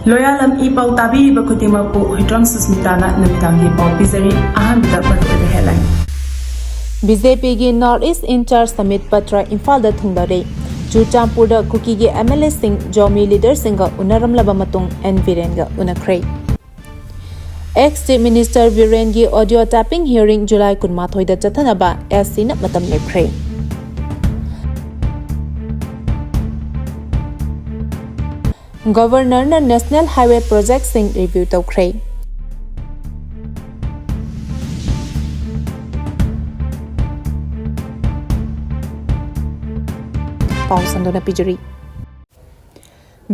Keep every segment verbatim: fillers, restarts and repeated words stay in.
ꯂꯣꯌꯥꯂꯝ E ꯄꯥꯎ ꯇꯥꯕꯤꯔꯤꯕ ꯈꯨꯗꯤꯡꯃꯛꯄꯨ ꯍꯨꯏꯗ꯭ꯔꯣꯝ ꯁꯨꯁꯃꯤꯇꯥꯅ ꯅꯨꯃꯤꯗꯥꯡꯒꯤ ꯄꯥꯎ ꯄꯤꯖꯔꯤ꯫ ꯑꯍꯥꯟꯕꯗ ꯃꯔꯨꯑꯣꯏꯕ headline꯫ ꯕꯤ ꯖꯦ ꯄꯤꯒꯤ North East in Charge Summit Patra ꯏꯝꯐꯥꯜꯗ ꯊꯨꯡꯂꯔꯦ꯫ ꯆꯨꯔꯆꯥꯟꯄꯨꯔꯗ ꯀꯨꯀꯤꯒꯤ ꯑꯦꯝ ꯑꯦꯜ ꯑꯦꯁꯤꯡ ꯖꯣꯃꯤ ꯂꯤꯗꯔꯁꯤꯡꯒ ꯎꯅꯔꯝꯂꯕ ꯃꯇꯨꯡ ꯑꯦꯟ ꯕꯤꯔꯦꯟꯒ ꯎꯅꯈ꯭ꯔꯦ꯫ Ex Chief Minister ꯕꯤꯔꯦꯟꯒꯤ audio tapping hearing ꯖꯨꯂꯥꯏ ꯀꯨꯟꯃꯥꯊꯣꯏꯗ ꯆꯠꯊꯅꯕ ꯑꯦꯁ ꯁꯤꯅ ꯃꯇꯝ ꯂꯦꯞꯈ꯭ꯔꯦ꯫ ꯒꯕꯔꯅꯔꯅ National Highway projectꯁꯤꯡ review ꯇꯧꯈ꯭ꯔꯦ꯫ ꯄꯥꯎ ꯁꯟꯗꯣꯛꯅ ꯄꯤꯖꯔꯤ꯫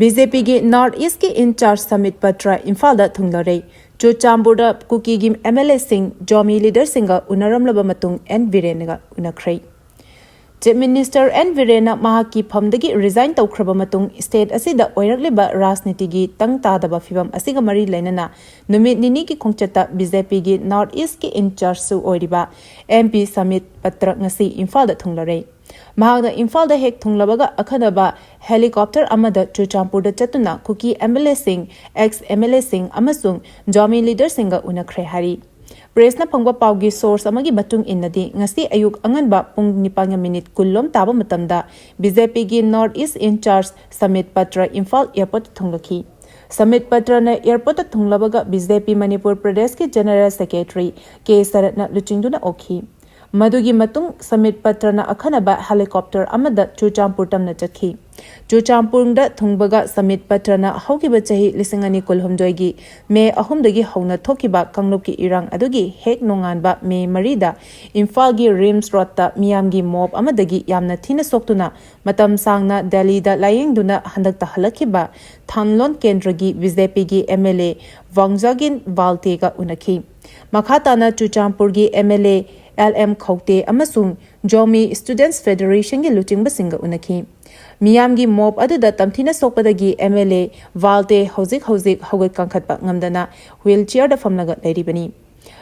ꯕꯤ ꯖꯦ ꯄꯤꯒꯤ North Eastꯀꯤ in charge summit Patra ꯏꯝꯐꯥꯜꯗ ꯊꯨꯡꯂꯔꯦ꯫ ꯆꯨꯔꯆꯥꯟꯄꯨꯔꯗ ꯀꯨꯀꯤꯒꯤ ꯑꯦꯝ ꯑꯦꯜ ꯑꯦꯁꯤꯡ, ꯖꯣꯃꯤ ꯂꯤꯗꯔꯁꯤꯡꯒ ꯎꯅꯔꯝꯂꯕ ꯃꯇꯨꯡ ꯑꯦꯟ ꯕꯤꯔꯦꯟꯒ ꯎꯅꯈ꯭ꯔꯦ꯫ ꯆꯤꯐ ꯃꯤꯅꯤꯁꯇꯔ ꯑꯦꯟ ꯕꯤꯔꯦꯟꯅ ꯃꯍꯥꯛꯀꯤ ꯐꯝꯗꯒꯤ resign ꯇꯧꯈ꯭ꯔꯕ ꯃꯇꯨꯡ state ꯑꯁꯤꯗ ꯑꯣꯏꯔꯛꯂꯤꯕ ꯔꯥꯖꯅꯤꯇꯤꯒꯤ ꯇꯪ ꯇꯥꯗꯕ ꯐꯤꯕꯝ ꯑꯁꯤꯒ ꯃꯔꯤ ꯂꯩꯅꯅ ꯅꯨꯃꯤꯠ ꯅꯤꯅꯤꯒꯤ ꯈꯣꯡꯆꯠꯇ ꯕꯤ ꯖꯦ ꯄꯤꯒꯤ North Eastꯀꯤ in chargeꯁꯨ ꯑꯣꯏꯔꯤꯕ ꯑꯦꯝ ꯄꯤ ꯁꯃꯤꯠ ꯄꯇ꯭ꯔ ꯉꯁꯤ ꯏꯝꯐꯥꯜꯗ ꯊꯨꯡꯂꯔꯦ꯫ ꯃꯍꯥꯛꯅ ꯏꯝꯐꯥꯜꯗ ꯍꯦꯛ ꯊꯨꯡꯂꯕꯒ ꯑꯈꯟꯅꯕ helicopter ꯑꯃꯗ ꯆꯨꯔꯆꯥꯟꯄꯨꯔꯗ ꯆꯠꯇꯨꯅ ꯀꯨꯀꯤ ꯑꯦꯝ ꯑꯦꯜ ꯑꯦꯁꯤꯡ, ex ꯑꯦꯝ ꯑꯦꯜ ꯑꯦꯁꯤꯡ ꯑꯃꯁꯨꯡ ꯖꯣꯃꯤ ꯂꯤꯗꯔꯁꯤꯡꯒ ꯎꯅꯈ꯭ꯔꯦ ꯍꯥꯏꯔꯤ꯫ ꯄ꯭ꯔꯦꯁꯅ ꯐꯪꯕ ꯄꯥꯎꯒꯤ source ꯑꯃꯒꯤ ꯃꯇꯨꯡ ꯏꯟꯅꯗꯤ, ꯉꯁꯤ ꯑꯌꯨꯛ ꯑꯉꯟꯕ ꯄꯨꯡ ꯅꯤꯄꯥꯟꯒ ꯃꯤꯅꯤꯠ ꯀꯨꯟꯂꯣꯝ ꯇꯥꯕ ꯃꯇꯝꯗ ꯕꯤ ꯖꯦ ꯄꯤꯒꯤ North East in charge Sambit Patra Imphal airportꯇ ꯊꯨꯡꯂꯈꯤ꯫ ꯁꯃꯤꯠ ꯄꯇ꯭ꯔꯅ airportꯇ ꯊꯨꯡꯂꯕꯒ ꯕꯤ ꯖꯦ ꯄꯤ ꯃꯅꯤꯄꯨꯔ ꯄ꯭ꯔꯗꯦꯁꯀꯤ general secretary ꯀꯦ ꯁꯔꯠꯅ ꯂꯨꯆꯤꯡꯗꯨꯅ ꯑꯣꯛꯈꯤ꯫ ꯃꯗꯨꯒꯤ ꯃꯇꯨꯡ ꯁꯃꯤꯠ ꯄꯇ꯭ꯔꯅ ꯑꯈꯟꯅꯕ helicopter ꯑꯃꯗ ꯆꯨꯔꯆꯥꯟꯄꯨꯔ ꯇꯝꯅ ꯆꯠꯈꯤ꯫ ꯆꯨꯔꯆꯥꯟꯄꯨꯔꯗ ꯊꯨꯡꯕꯒ ꯁꯃꯤꯠ ꯄꯇ꯭ꯔꯅ ꯍꯧꯈꯤꯕ ꯆꯍꯤ ꯂꯤꯁꯤꯡ ꯑꯅꯤ ꯀꯨꯟꯍꯨꯝꯗꯣꯏꯒꯤ ꯃꯦ ꯑꯍꯨꯝꯗꯒꯤ ꯍꯧꯅ ꯊꯣꯛꯈꯤꯕ ꯀꯥꯡꯂꯨꯞꯀꯤ ꯏꯔꯥꯡ ꯑꯗꯨꯒꯤ ꯍꯦꯛ ꯅꯣꯡꯉꯥꯟꯕ ꯃꯦ ꯃꯔꯤꯗ ꯏꯝꯐꯥꯜꯒꯤ ꯔꯤꯝꯁ ꯔꯣꯗꯇ ꯃꯤꯌꯥꯝꯒꯤ mob ꯑꯃꯗꯒꯤ ꯌꯥꯝꯅ ꯊꯤꯅ ꯁꯣꯛꯇꯨꯅ ꯃꯇꯝ ꯁꯥꯡꯅ ꯗꯦꯜꯂꯤꯗ ꯂꯥꯌꯦꯡꯗꯨꯅ ꯍꯟꯗꯛꯇ ꯍꯜꯂꯛꯈꯤꯕ ꯊꯥꯟꯂꯣꯟ ꯀꯦꯟꯗ꯭ꯔꯒꯤ ꯕꯤ ꯖꯦ ꯄꯤꯒꯤ ꯑꯦꯝ ꯑꯦꯜ ꯑꯦ ꯋꯥꯡꯖꯥꯒꯤꯟ ꯕꯥꯜꯇꯦꯒ ꯎꯅꯈꯤ꯫ ꯃꯈꯥ ꯇꯥꯅ ꯆꯨꯔꯆꯥꯟꯄꯨꯔꯒꯤ M L A L M Khaute ꯑꯃꯁꯨꯡ ꯖꯣꯃꯤ Students Federationꯒꯤ ꯂꯨꯆꯤꯡꯕꯁꯤꯡꯒ ꯎꯅꯈꯤ꯫ ꯃꯤꯌꯥꯝꯒꯤ mob ꯑꯗꯨꯗ ꯇꯝꯊꯤꯅ ꯁꯣꯛꯄꯗꯒꯤ ꯑꯦꯝ ꯑꯦꯜ ꯑꯦ ꯕꯥꯜꯇꯦ ꯍꯧꯖꯤꯛ ꯍꯧꯖꯤꯛ ꯍꯧꯒꯠ ꯀꯥꯡꯈꯠꯄ ꯉꯝꯗꯅ wheelchairꯗ ꯐꯝꯂꯒ ꯂꯩꯔꯤꯕꯅꯤ꯫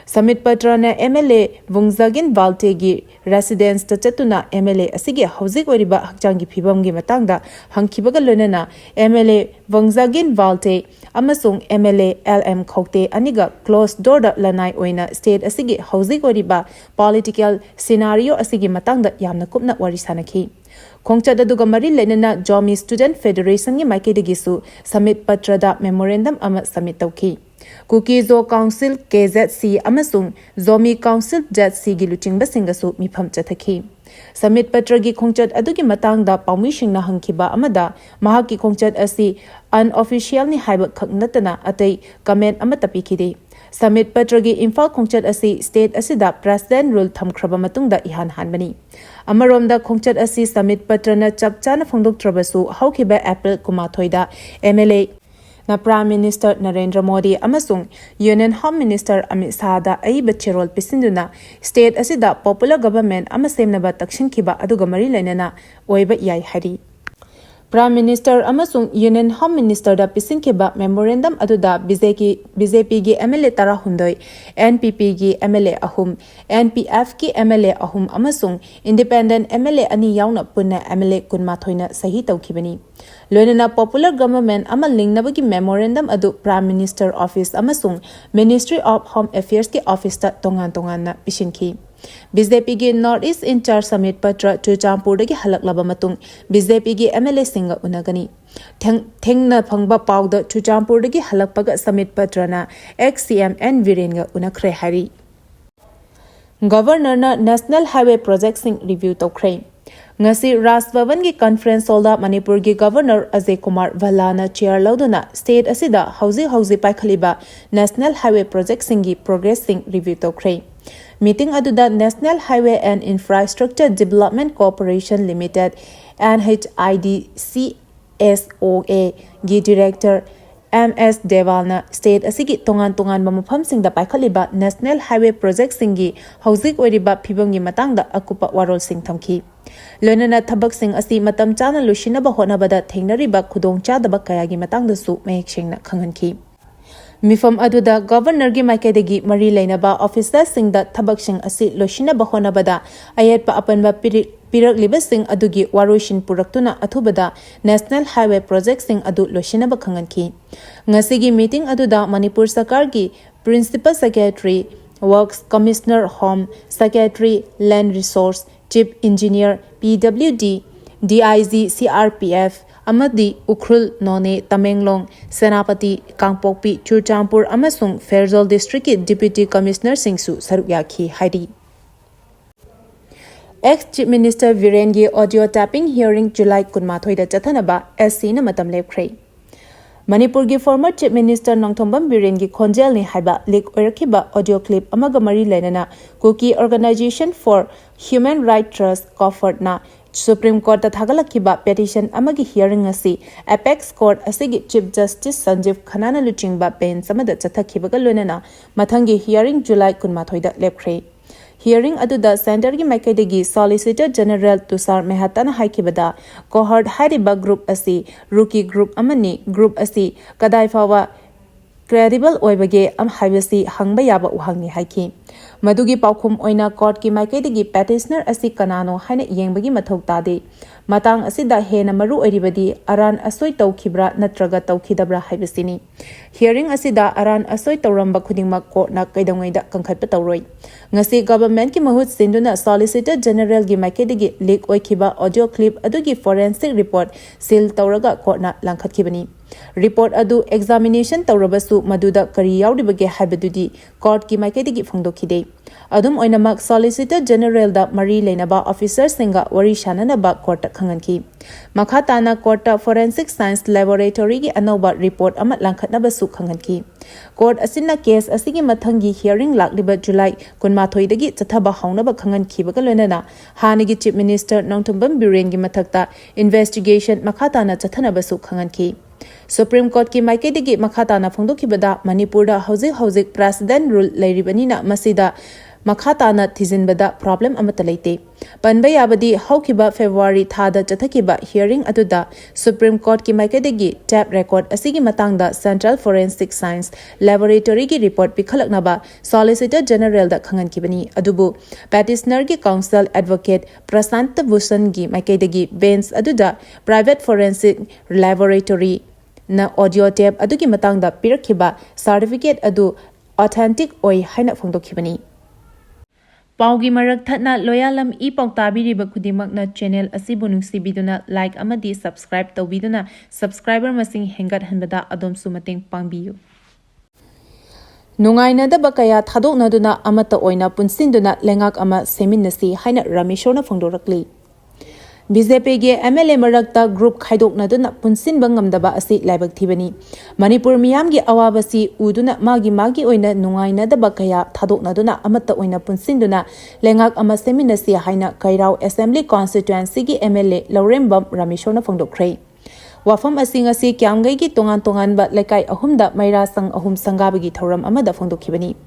ꯁꯃꯤꯠ ꯄꯇ꯭ꯔꯅ MLA ꯚꯨꯡꯖꯥꯒꯤꯟ ꯚꯥꯜꯇꯦꯒꯤ residence ꯇ ꯆꯠꯇꯨꯅ MLA ꯑꯁꯤꯒꯤ ꯍꯧꯖꯤꯛ ꯑꯣꯏꯔꯤꯕ ꯍꯛꯆꯥꯡꯒꯤ ꯐꯤꯕꯝꯒꯤ ꯃꯇꯥꯡꯗ ꯍꯪꯈꯤꯕꯒ ꯂꯣꯏꯅꯅ MLA ꯚꯨꯡꯖꯥꯒꯤꯟ ꯚꯥꯜꯇꯦ ꯑꯃꯁꯨꯡ MLA LM ꯈꯧꯇꯦ ꯑꯅꯤꯒ closed door ꯗ ꯂꯅꯥꯏ ꯑꯣꯏꯅ state ꯑꯁꯤꯒꯤ ꯍꯧꯖꯤꯛ ꯑꯣꯏꯔꯤꯕ political scenario ꯑꯁꯤꯒꯤ ꯃꯇꯥꯡꯗ ꯌꯥꯝꯅ ꯀꯨꯞꯅ ꯋꯥꯔꯤ ꯁꯥꯅꯈꯤ꯫ ꯈꯣꯡꯆꯠ ꯑꯗꯨꯒ ꯃꯔꯤ ꯂꯩꯅꯅ ꯖꯣꯃꯤ Student Federation ꯒꯤ ꯃꯥꯏꯀꯩꯗꯒꯤꯁꯨ ꯁꯃꯤꯠ ꯄꯇ꯭ꯔꯗ memorandum ꯑꯃ submit ꯇꯧꯈꯤ꯫ ꯀꯨꯀꯤ ꯖꯣ ꯀꯥꯎꯟꯁꯤꯜ, KZC, ꯑꯃꯁꯨꯡ ꯖꯣꯃꯤ ꯀꯥꯎꯟꯁꯤꯜ, ZC ꯒꯤ ꯂꯨꯆꯤꯡꯕꯁꯤꯡꯒꯁꯨ ꯃꯤꯐꯝ ꯆꯠꯊꯈꯤ꯫ ꯁꯃꯤꯠ ꯄꯇ꯭ꯔꯒꯤ ꯈꯣꯡꯆꯠ ꯑꯗꯨꯒꯤ ꯃꯇꯥꯡꯗ ꯄꯥꯎꯃꯤꯁꯤꯡꯅ ꯍꯪꯈꯤꯕ ꯑꯃꯗ ꯃꯍꯥꯛꯀꯤ ꯈꯣꯡꯆꯠ ꯑꯁꯤ unofficial ꯅꯤ ꯍꯥꯏꯕ ꯈꯛ ꯅꯠꯇꯅ ꯑꯇꯩ comment ꯑꯃꯠꯇ ꯄꯤꯈꯤꯗꯦ꯫ ꯁꯃꯤꯠ ꯄꯇ꯭ꯔꯒꯤ ꯏꯝꯐꯥꯜ ꯈꯣꯡꯆꯠ ꯑꯁꯤ state ꯑꯁꯤꯗ President rule ꯊꯝꯈ꯭ꯔꯕ ꯃꯇꯨꯡꯗ ꯏꯍꯥꯟ ꯍꯥꯟꯕꯅꯤ꯫ ꯑꯃꯔꯣꯝꯗ, ꯈꯣꯡꯆꯠ ꯑꯁꯤ ꯁꯃꯤꯠ ꯄꯇ꯭ꯔꯅ ꯆꯞ ꯆꯥꯅ ꯐꯣꯡꯗꯣꯛꯇ꯭ꯔꯕꯁꯨ, ꯍꯧꯈꯤꯕ April ꯀꯨꯟꯃꯥꯊꯣꯏꯗ MLA ꯅ Prime Minister ꯅꯔꯦꯟꯗ꯭ꯔ ꯃꯣꯗꯤ ꯑꯃꯁꯨꯡ Union Home Minister ꯑꯃꯤꯠ ꯁꯥꯍꯗ ꯑꯏꯕ ꯆꯦꯔꯣꯜ ꯄꯤꯁꯤꯟꯗꯨꯅ state ꯑꯁꯤꯗ popular government ꯑꯃ ꯁꯦꯝꯅꯕ ꯇꯛꯁꯤꯟꯈꯤꯕ ꯑꯗꯨꯒ ꯃꯔꯤ ꯂꯩꯅꯅ ꯑꯣꯏꯕ ꯌꯥꯏ ꯍꯥꯏꯔꯤ꯫ Prime Minister ꯑꯃꯁꯨꯡ Union Home Minister ꯗ ꯄꯤꯁꯤꯟꯈꯤꯕ memorandum ꯑꯗꯨꯗ BJP, BJP ꯒꯤ MLA ꯇꯔꯥꯍꯨꯝꯗꯣꯏ, NPP ꯒꯤ MLA ꯑꯍꯨꯝ, NPF ꯀꯤ MLA ꯑꯍꯨꯝ ꯑꯃꯁꯨꯡ independent MLA ꯑꯅꯤ ꯌꯥꯎꯅ ꯄꯨꯟꯅ MLA ꯀꯨꯟꯃꯥꯊꯣꯏꯅ ꯁꯍꯤ ꯇꯧꯈꯤꯕꯅꯤ꯫ ꯂꯣꯏꯅꯅ popular government ꯑꯃ ꯂꯤꯡꯅꯕꯒꯤ memorandum ꯑꯗꯨ Prime Minister Office ꯑꯃꯁꯨꯡ Ministry of Home Affairs ꯀꯤ office ꯇ ꯇꯣꯉꯥꯟ ꯇꯣꯉꯥꯟꯅ ꯄꯤꯁꯤꯟꯈꯤ꯫ BJP ꯒꯤ North East in charge Sambit Patra ꯆꯨꯔꯆꯥꯟꯄꯨꯔꯗꯒꯤ ꯍꯜꯂꯛꯂꯕ ꯃꯇꯨꯡ BJP ꯒꯤ MLA ꯁꯤꯡꯒ ꯎꯅꯒꯅꯤ꯫ ꯊꯦꯡ-, ꯊꯦꯡꯅ ꯐꯪꯕ ꯄꯥꯎꯗ ꯆꯨꯔꯆꯥꯟꯄꯨꯔꯗꯒꯤ ꯍꯜꯂꯛꯄꯒ ꯁꯃꯤꯠ ꯄꯇ꯭ꯔꯅ ex CM N ꯕꯤꯔꯦꯟꯒ ꯎꯅꯈ꯭ꯔꯦ ꯍꯥꯏꯔꯤ꯫ Governor ꯅ National Highway project ꯁꯤꯡ review ꯇꯧꯈ꯭ꯔꯦ꯫ ꯉꯁꯤ ꯔꯥꯖ ꯚꯕꯟꯒꯤ conference hall ꯗ ꯃꯅꯤꯄꯨꯔꯒꯤ Governor ꯑꯖꯌ ꯀꯨꯃꯥꯔ ꯚꯜꯂꯥꯅ chair ꯂꯧꯗꯨꯅ state ꯑꯁꯤꯗ ꯍꯧꯖꯤꯛ ꯍꯧꯖꯤꯛ ꯄꯥꯏꯈꯠꯂꯤꯕ National Highway project ꯁꯤꯡꯒꯤ progress ꯁꯤꯡ review ꯇꯧꯈ꯭ꯔꯦ꯫ Meeting ꯑꯗꯨꯗ National Highway and Infrastructure Development Corporation Limited, NHIDCSOA ꯒꯤ director M S ꯗꯦꯋꯥꯜꯅ state ꯑꯁꯤꯒꯤ ꯇꯣꯉꯥꯟ ꯇꯣꯉꯥꯟꯕ ꯃꯐꯝꯁꯤꯡꯗ ꯄꯥꯏꯈꯠꯂꯤꯕ National Highway project ꯁꯤꯡꯒꯤ ꯍꯧꯖꯤꯛ ꯑꯣꯏꯔꯤꯕ ꯐꯤꯕꯝꯒꯤ ꯃꯇꯥꯡꯗ ꯑꯀꯨꯞꯄ ꯋꯥꯔꯣꯜꯁꯤꯡ ꯊꯝꯈꯤ꯫ ꯂꯣꯏꯅꯅ ꯊꯕꯛꯁꯤꯡ ꯑꯁꯤ ꯃꯇꯝ ꯆꯥꯅ ꯂꯣꯏꯁꯤꯟꯅꯕ ꯍꯣꯠꯅꯕꯗ ꯊꯦꯡꯅꯔꯤꯕ ꯈꯨꯗꯣꯡꯆꯥꯗꯕ ꯀꯌꯥꯒꯤ ꯃꯇꯥꯡꯗꯁꯨ ꯃꯌꯦꯛ ꯁꯦꯡꯅ ꯈꯪꯍꯟꯈꯤ꯫ ꯃꯤꯐꯝ ꯑꯗꯨꯗ ꯒꯕꯔꯅꯔꯒꯤ ꯃꯥꯏꯀꯩꯗꯒꯤ ꯃꯔꯤ ꯂꯩꯅꯕ ꯑꯣꯐꯤꯁꯥꯔꯁꯤꯡꯗ ꯊꯕꯛꯁꯤꯡ ꯑꯁꯤ ꯂꯣꯏꯁꯤꯟꯅꯕ ꯍꯣꯠꯅꯕꯗ ꯑꯌꯦꯠꯄ ꯑꯄꯟꯕ ꯄꯤꯔꯤ-, ꯄꯤꯔꯛꯂꯤꯕꯁꯤꯡ ꯑꯗꯨꯒꯤ ꯋꯥꯔꯣꯏꯁꯤꯟ ꯄꯨꯔꯛꯇꯨꯅ ꯑꯊꯨꯕꯗ ꯅꯦꯁꯅꯦꯜ ꯍꯥꯏꯋꯦ ꯄ꯭ꯔꯣꯖꯦꯛꯁꯤꯡ ꯑꯗꯨ ꯂꯣꯏꯁꯤꯟꯅꯕ ꯈꯪꯍꯟꯈꯤ꯫ ꯉꯁꯤꯒꯤ ꯃꯤꯇꯤꯡ ꯑꯗꯨꯗ ꯃꯅꯤꯄꯨꯔ ꯁꯔꯀꯥꯔꯒꯤ Principal Secretary, Works, Commissioner Home, Secretary, Land Resource, Chief Engineer, P W D, D I G, C R P F, ꯑꯃꯗꯤ ꯎꯈ꯭ꯔꯨꯜ, ꯅꯣꯅꯦ, ꯇꯃꯦꯡꯂꯣꯡ, ꯁꯦꯅꯥꯄꯇꯤ, ꯀꯥꯡꯄꯣꯛꯄꯤ, ꯆꯨꯔꯆꯥꯟꯄꯨꯔ ꯑꯃꯁꯨꯡ ꯐꯦꯔꯖꯣꯜ ꯗꯤꯁꯇ꯭ꯔꯤꯛꯀꯤ ꯗꯤꯄ꯭ꯌꯨꯇꯤ ꯀꯃꯤꯁꯅꯔꯁꯤꯡꯁꯨ ꯁꯔꯨꯛ ꯌꯥꯈꯤ ꯍꯥꯏꯔꯤ꯫ Ex Chief Minister ꯕꯤꯔꯦꯟꯒꯤ audio tapping hearing July ꯀꯨꯟꯃꯥꯊꯣꯏꯗ ꯆꯠꯊꯅꯕ S Cꯅ ꯃꯇꯝ ꯂꯦꯞꯈ꯭ꯔꯦ꯫ ꯃꯅꯤꯄꯨꯔꯒꯤ former Chief Minister ꯅꯣꯡꯊꯣꯝꯕꯝ ꯕꯤꯔꯦꯟꯒꯤ ꯈꯣꯟꯖꯦꯜꯅꯤ ꯍꯥꯏꯕ leak ꯑꯣꯏꯔꯛꯈꯤꯕ audio clip ꯑꯃꯒ ꯃꯔꯤ ꯂꯩꯅꯅ Kuki Organization for Human Rights Trust, COHRTꯅ Supreme Courtꯇ ꯊꯥꯒꯠꯂꯛꯈꯤꯕ petition ꯑꯃꯒꯤ hearing ꯑꯁꯤ Apex Court ꯑꯁꯤꯒꯤ Chief Justice ꯁꯟꯖꯤꯕ ꯈꯟꯅꯥꯅ ꯂꯨꯆꯤꯡꯕ bench ꯑꯃꯗ ꯆꯠꯊꯈꯤꯕꯒ ꯂꯣꯏꯅꯅ ꯃꯊꯪꯒꯤ hearing July ꯀꯨꯟꯃꯥꯊꯣꯏꯗ ꯂꯦꯞꯈ꯭ꯔꯦ꯫ Hearing ꯑꯗꯨꯗ centreꯒꯤ ꯃꯥꯏꯀꯩꯗꯒꯤ Solicitor General ꯇꯨꯁꯥꯔ ꯃꯦꯍꯇꯥꯅ ꯍꯥꯏꯈꯤꯕꯗ, COHRT ꯍꯥꯏꯔꯤꯕ group ꯑꯁꯤ rookie group ꯑꯃꯅꯤ, group ꯑꯁꯤ ꯀꯗꯥꯏ ꯐꯥꯎꯕ credible ꯑꯣꯏꯕꯒꯦ ꯑꯃ ꯍꯥꯏꯕꯁꯤ ꯍꯪꯕ ꯌꯥꯕ ꯋꯥꯍꯪꯅꯤ ꯍꯥꯏꯈꯤ꯫ ꯃꯗꯨꯒꯤ ꯄꯥꯎꯈꯨꯝ ꯑꯣꯏꯅ courtꯀꯤ ꯃꯥꯏꯀꯩꯗꯒꯤ petitioner ꯑꯁꯤ ꯀꯅꯥꯅꯣ ꯍꯥꯏꯅ ꯌꯦꯡꯕꯒꯤ ꯃꯊꯧ ꯇꯥꯗꯦ꯫ ꯃꯇꯥꯡ ꯑꯁꯤꯗ ꯍꯦꯟꯅ ꯃꯔꯨ ꯑꯣꯏꯔꯤꯕꯗꯤ ꯑꯔꯥꯟ ꯑꯁꯣꯏ ꯇꯧꯈꯤꯕ꯭ꯔꯥ ꯅꯠꯇ꯭ꯔꯒ ꯇꯧꯈꯤꯗꯕ꯭ꯔꯥ ꯍꯥꯏꯕꯁꯤꯅꯤ꯫ Hearing ꯑꯁꯤꯗ ꯑꯔꯥꯟ ꯑꯁꯣꯏ ꯇꯧꯔꯝꯕ ꯈꯨꯗꯤꯡꯃꯛ courtꯅ ꯀꯩꯗꯧꯉꯩꯗ ꯀꯟꯈꯠꯄ ꯇꯧꯔꯣꯏ꯫ ꯉꯁꯤ governmentꯀꯤ ꯃꯍꯨꯠ ꯁꯤꯟꯗꯨꯅ Solicitor Generalꯒꯤ ꯃꯥꯏꯀꯩꯗꯒꯤ leak ꯑꯣꯏꯈꯤꯕ audio clip ꯑꯗꯨꯒꯤ forensic report seal ꯇꯧꯔꯒ courtꯅ ꯂꯪꯈꯠꯈꯤꯕꯅꯤ꯫ Report ꯑꯗꯨ examination ꯇꯧꯔꯕꯁꯨ ꯃꯗꯨꯗ ꯀꯔꯤ ꯌꯥꯎꯔꯤꯕꯒꯦ ꯍꯥꯏꯕꯗꯨꯗꯤ courtꯀꯤ ꯃꯥꯏꯀꯩꯗꯒꯤ ꯐꯣꯡꯗꯣꯛꯈꯤꯗꯦ꯫ ꯑꯗꯨꯝ ꯑꯣꯏꯅꯃꯛ, Solicitor Generalꯗ ꯃꯔꯤ ꯂꯩꯅꯕ officerꯁꯤꯡꯒ ꯋꯥꯔꯤ ꯁꯥꯅꯅꯕ courtꯇ ꯈꯪꯍꯟꯈꯤ꯫ ꯃꯈꯥ ꯇꯥꯅ courtꯇ Forensic Science Laboratoryꯒꯤ ꯑꯅꯧꯕ report ꯑꯃ ꯂꯪꯈꯠꯅꯕꯁꯨ ꯈꯪꯍꯟꯈꯤ꯫ Court ꯑꯁꯤꯅ case ꯑꯁꯤꯒꯤ ꯃꯊꯪꯒꯤ hearing ꯂꯥꯛꯂꯤꯕ July ꯀꯨꯟꯃꯥꯊꯣꯏꯗꯒꯤ ꯆꯠꯊꯕ ꯍꯧꯅꯕ ꯈꯪꯍꯟꯈꯤꯕꯒ ꯂꯣꯏꯅꯅ ꯍꯥꯟꯅꯒꯤ Chief Minister ꯅꯣꯡꯊꯣꯝꯕꯝ ꯕꯤꯔꯦꯟꯒꯤ ꯃꯊꯛꯇ investigation ꯃꯈꯥ ꯇꯥꯅ ꯆꯠꯊꯅꯕꯁꯨ ꯈꯪꯍꯟꯈꯤ꯫ Supreme Courtꯀꯤ ꯃꯥꯏꯀꯩꯗꯒꯤ ꯃꯈꯥ ꯇꯥꯅ ꯐꯣꯡꯗꯣꯛꯈꯤꯕꯗ, ꯃꯅꯤꯄꯨꯔꯗ ꯍꯧꯖꯤꯛ ꯍꯧꯖꯤꯛ precedent rule ꯂꯩꯔꯤꯕꯅꯤꯅ ꯃꯁꯤꯗ ꯃꯈꯥ ꯇꯥꯅ ꯊꯤꯖꯤꯟꯕꯗ problem ꯑꯃꯠꯇ ꯂꯩꯇꯦ꯫ ꯄꯟꯕ ꯌꯥꯕꯗꯤ, ꯍꯧꯈꯤꯕ February ꯊꯥꯗ ꯆꯠꯊꯈꯤꯕ hearing ꯑꯗꯨꯗ Supreme Courtꯀꯤ ꯃꯥꯏꯀꯩꯗꯒꯤ tape record ꯑꯁꯤꯒꯤ ꯃꯇꯥꯡꯗ Central Forensic Science Laboratoryꯒꯤ report ꯄꯤꯈꯠꯂꯛꯅꯕ Solicitor Generalꯗ ꯈꯪꯍꯟꯈꯤꯕꯅꯤ꯫ ꯑꯗꯨꯕꯨ petitionerꯒꯤ counsel advocate ꯄ꯭ꯔꯁꯥꯟꯇ ꯚꯨꯁꯟꯒꯤ ꯃꯥꯏꯀꯩꯗꯒꯤ bench ꯑꯗꯨꯗ private forensic laboratoryꯅ audio tape ꯑꯗꯨꯒꯤ ꯃꯇꯥꯡꯗ ꯄꯤꯔꯛꯈꯤꯕ certificate ꯑꯗꯨ authentic ꯑꯣꯏ ꯍꯥꯏꯅ ꯐꯣꯡꯗꯣꯛꯈꯤꯕꯅꯤ꯫ ꯄꯥꯎꯒꯤ ꯃꯔꯛ ꯊꯠꯅ ꯂꯣꯌꯥꯂꯝ ꯏ ꯄꯥꯎ ꯇꯥꯕꯤꯔꯤꯕ ꯈꯨꯗꯤꯡꯃꯛꯅ channel ꯑꯁꯤꯕꯨ ꯅꯨꯡꯁꯤꯕꯤꯗꯨꯅ like ꯑꯃꯗꯤ subscribe ꯇꯧꯕꯤꯗꯨꯅ subscriber ꯃꯁꯤꯡ ꯍꯦꯟꯒꯠꯍꯟꯕꯗ ꯑꯗꯣꯝꯁꯨ ꯃꯇꯦꯡ ꯄꯥꯡꯕꯤꯌꯨ꯫ ꯅꯨꯡꯉꯥꯏꯅꯗꯕ ꯀꯌꯥ ꯊꯥꯗꯣꯛꯅꯗꯨꯅ ꯑꯃꯠꯇ ꯑꯣꯏꯅ ꯄꯨꯟꯁꯤꯟꯗꯨꯅ ꯂꯩꯉꯥꯛ ꯑꯃ ꯁꯦꯝꯃꯤꯟꯅꯁꯤ ꯍꯥꯏꯅ ꯔꯥꯃꯦꯁꯣꯔꯅ ꯐꯣꯡꯗꯣꯔꯛꯂꯤ꯫ BJPꯒꯤ MLA ꯃꯔꯛꯇ group ꯈꯥꯏꯗꯣꯛꯅꯗꯨꯅ ꯄꯨꯟꯁꯤꯟꯕ ꯉꯝꯗꯕ ꯑꯁꯤ ꯂꯥꯏꯕꯛ ꯊꯤꯕꯅꯤ꯫ ꯃꯅꯤꯄꯨꯔ ꯃꯤꯌꯥꯝꯒꯤ ꯑꯋꯥꯕꯁꯤ ꯎꯗꯨꯅ ꯃꯥꯒꯤ ꯃꯥꯒꯤ ꯑꯣꯏꯅ ꯅꯨꯡꯉꯥꯏꯅꯗꯕ ꯀꯌꯥ ꯊꯥꯗꯣꯛꯅꯗꯨꯅ ꯑꯃꯠꯇ ꯑꯣꯏꯅ ꯄꯨꯟꯁꯤꯟꯗꯨꯅ ꯂꯩꯉꯥꯛ ꯑꯃ ꯁꯦꯝꯃꯤꯟꯅꯁꯤ ꯍꯥꯏꯅ ꯀꯩꯔꯥꯎ Assembly Constituencyꯒꯤ MLA ꯂꯧꯔꯦꯝꯕꯝ ꯔꯥꯃꯦꯁꯣꯔꯅ ꯐꯣꯡꯗꯣꯛꯈ꯭ꯔꯦ꯫ ꯋꯥꯐꯝ ꯑꯁꯤꯡ ꯑꯁꯤ ꯀ꯭ꯌꯥꯝꯒꯩꯒꯤ ꯇꯣꯉꯥꯟ ꯇꯣꯉꯥꯟꯕ ꯂꯩꯀꯥꯏ ꯑꯍꯨꯝꯗ ꯃꯩꯔꯥ ꯁꯪ ꯑꯍꯨꯝ ꯁꯪꯒꯥꯕꯒꯤ ꯊꯧꯔꯝ ꯑꯃꯗ ꯐꯣꯡꯗꯣꯛꯈꯤꯕꯅꯤ꯫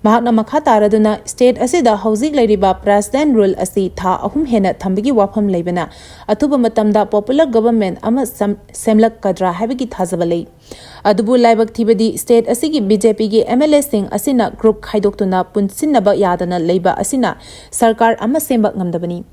ꯃꯍꯥꯛꯅ ꯃꯈꯥ ꯇꯥꯔꯗꯨꯅ, state ꯑꯁꯤꯗ ꯍꯧꯖꯤꯛ ꯂꯩꯔꯤꯕ president rule ꯑꯁꯤ ꯊꯥ ꯑꯍꯨꯝ ꯍꯦꯟꯅ ꯊꯝꯕꯒꯤ ꯋꯥꯐꯝ ꯂꯩꯕꯅ, ꯑꯊꯨꯕ ꯃꯇꯝꯗ popular government ꯑꯃ ꯁꯦꯝ-, ꯁꯦꯝꯂꯛꯀꯗ꯭ꯔꯥ ꯍꯥꯏꯕꯒꯤ ꯊꯥꯖꯕ ꯂꯩ꯫ ꯑꯗꯨꯕꯨ ꯂꯥꯏꯕꯛ ꯊꯤꯕꯗꯤ, state ꯑꯁꯤꯒꯤ BJPꯒꯤ MLAꯁꯤꯡ ꯑꯁꯤꯅ group ꯈꯥꯏꯗꯣꯛꯇꯨꯅ ꯄꯨꯟꯁꯤꯟꯅꯕ ꯌꯥꯗꯅ ꯂꯩꯕ ꯑꯁꯤꯅ ꯁꯔꯀꯥꯔ ꯑꯃ ꯁꯦꯝꯕ ꯉꯝꯗꯕꯅꯤ꯫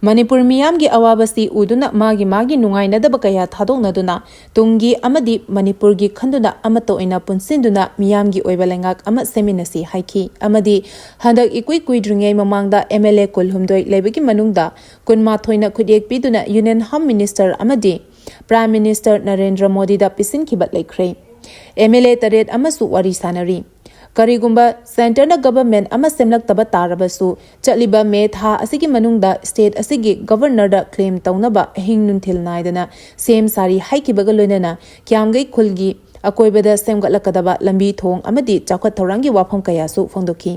ꯃꯅꯤꯄꯨꯔ ꯃꯤꯌꯥꯝꯒꯤ ꯑꯋꯥꯕꯁꯤ ꯎꯗꯨꯅ ꯃꯥꯒꯤ ꯃꯥꯒꯤ ꯅꯨꯡꯉꯥꯏꯅꯗꯕ ꯀꯌꯥ ꯊꯥꯗꯣꯛꯅꯗꯨꯅ ꯇꯨꯡꯒꯤ ꯑꯃꯗꯤ ꯃꯅꯤꯄꯨꯔꯒꯤ ꯈꯟꯗꯨꯅ ꯑꯃꯠꯇ ꯑꯣꯏꯅ ꯄꯨꯟꯁꯤꯟꯗꯨꯅ ꯃꯤꯌꯥꯝꯒꯤ ꯑꯣꯏꯕ ꯂꯩꯉꯥꯛ ꯑꯃ ꯁꯦꯝꯃꯤꯟꯅꯁꯤ ꯍꯥꯏꯈꯤ꯫ ꯑꯃꯗꯤ ꯍꯟꯗꯛ ꯏꯀꯨꯏ ꯀꯨꯏꯗ꯭ꯔꯤꯉꯩ ꯃꯃꯥꯡꯗ MLA ꯀꯨꯟꯍꯨꯝꯗꯣꯏ ꯂꯩꯕꯒꯤ ꯃꯅꯨꯡꯗ ꯀꯨꯟꯃꯥꯊꯣꯏꯅ ꯈꯨꯠꯌꯦꯛ ꯄꯤꯗꯨꯅ Union Home Minister ꯑꯃꯗꯤ Prime Minister ꯅꯔꯦꯟꯗ꯭ꯔ ꯃꯣꯗꯤꯗ ꯄꯤꯁꯤꯟꯈꯤꯕ ꯂꯩꯈ꯭ꯔꯦ꯫ MLA ꯇꯔꯦꯠ ꯑꯃꯁꯨ ꯋꯥꯔꯤ ꯁꯥꯅꯔꯤ꯫ ꯀꯔꯤꯒꯨꯝꯕ centreꯅ government ꯑꯃ ꯁꯦꯝꯂꯛꯇꯕ ꯇꯥꯔꯕꯁꯨ, ꯆꯠꯂꯤꯕ May ꯊꯥ ꯑꯁꯤꯒꯤ ꯃꯅꯨꯡꯗ state ꯑꯁꯤꯒꯤ governorꯗ claim ꯇꯧꯅꯕ ꯑꯍꯤꯡ ꯅꯨꯡꯊꯤꯜ ꯅꯥꯏꯗꯅ ꯁꯦꯝ ꯁꯥꯔꯤ ꯍꯥꯏꯈꯤꯕꯒ ꯂꯣꯏꯅꯅ ꯀ꯭ꯌꯥꯝꯒꯩ ꯈꯨꯜꯒꯤ ꯑꯀꯣꯏꯕꯗ ꯁꯦꯝꯒꯠꯂꯛꯀꯗꯕ ꯂꯝꯕꯤ ꯊꯣꯡ ꯑꯃꯗꯤ ꯆꯥꯎꯈꯠ ꯊꯧꯔꯥꯡꯒꯤ ꯋꯥꯐꯝ ꯀꯌꯥꯁꯨ ꯐꯣꯡꯗꯣꯛꯈꯤ꯫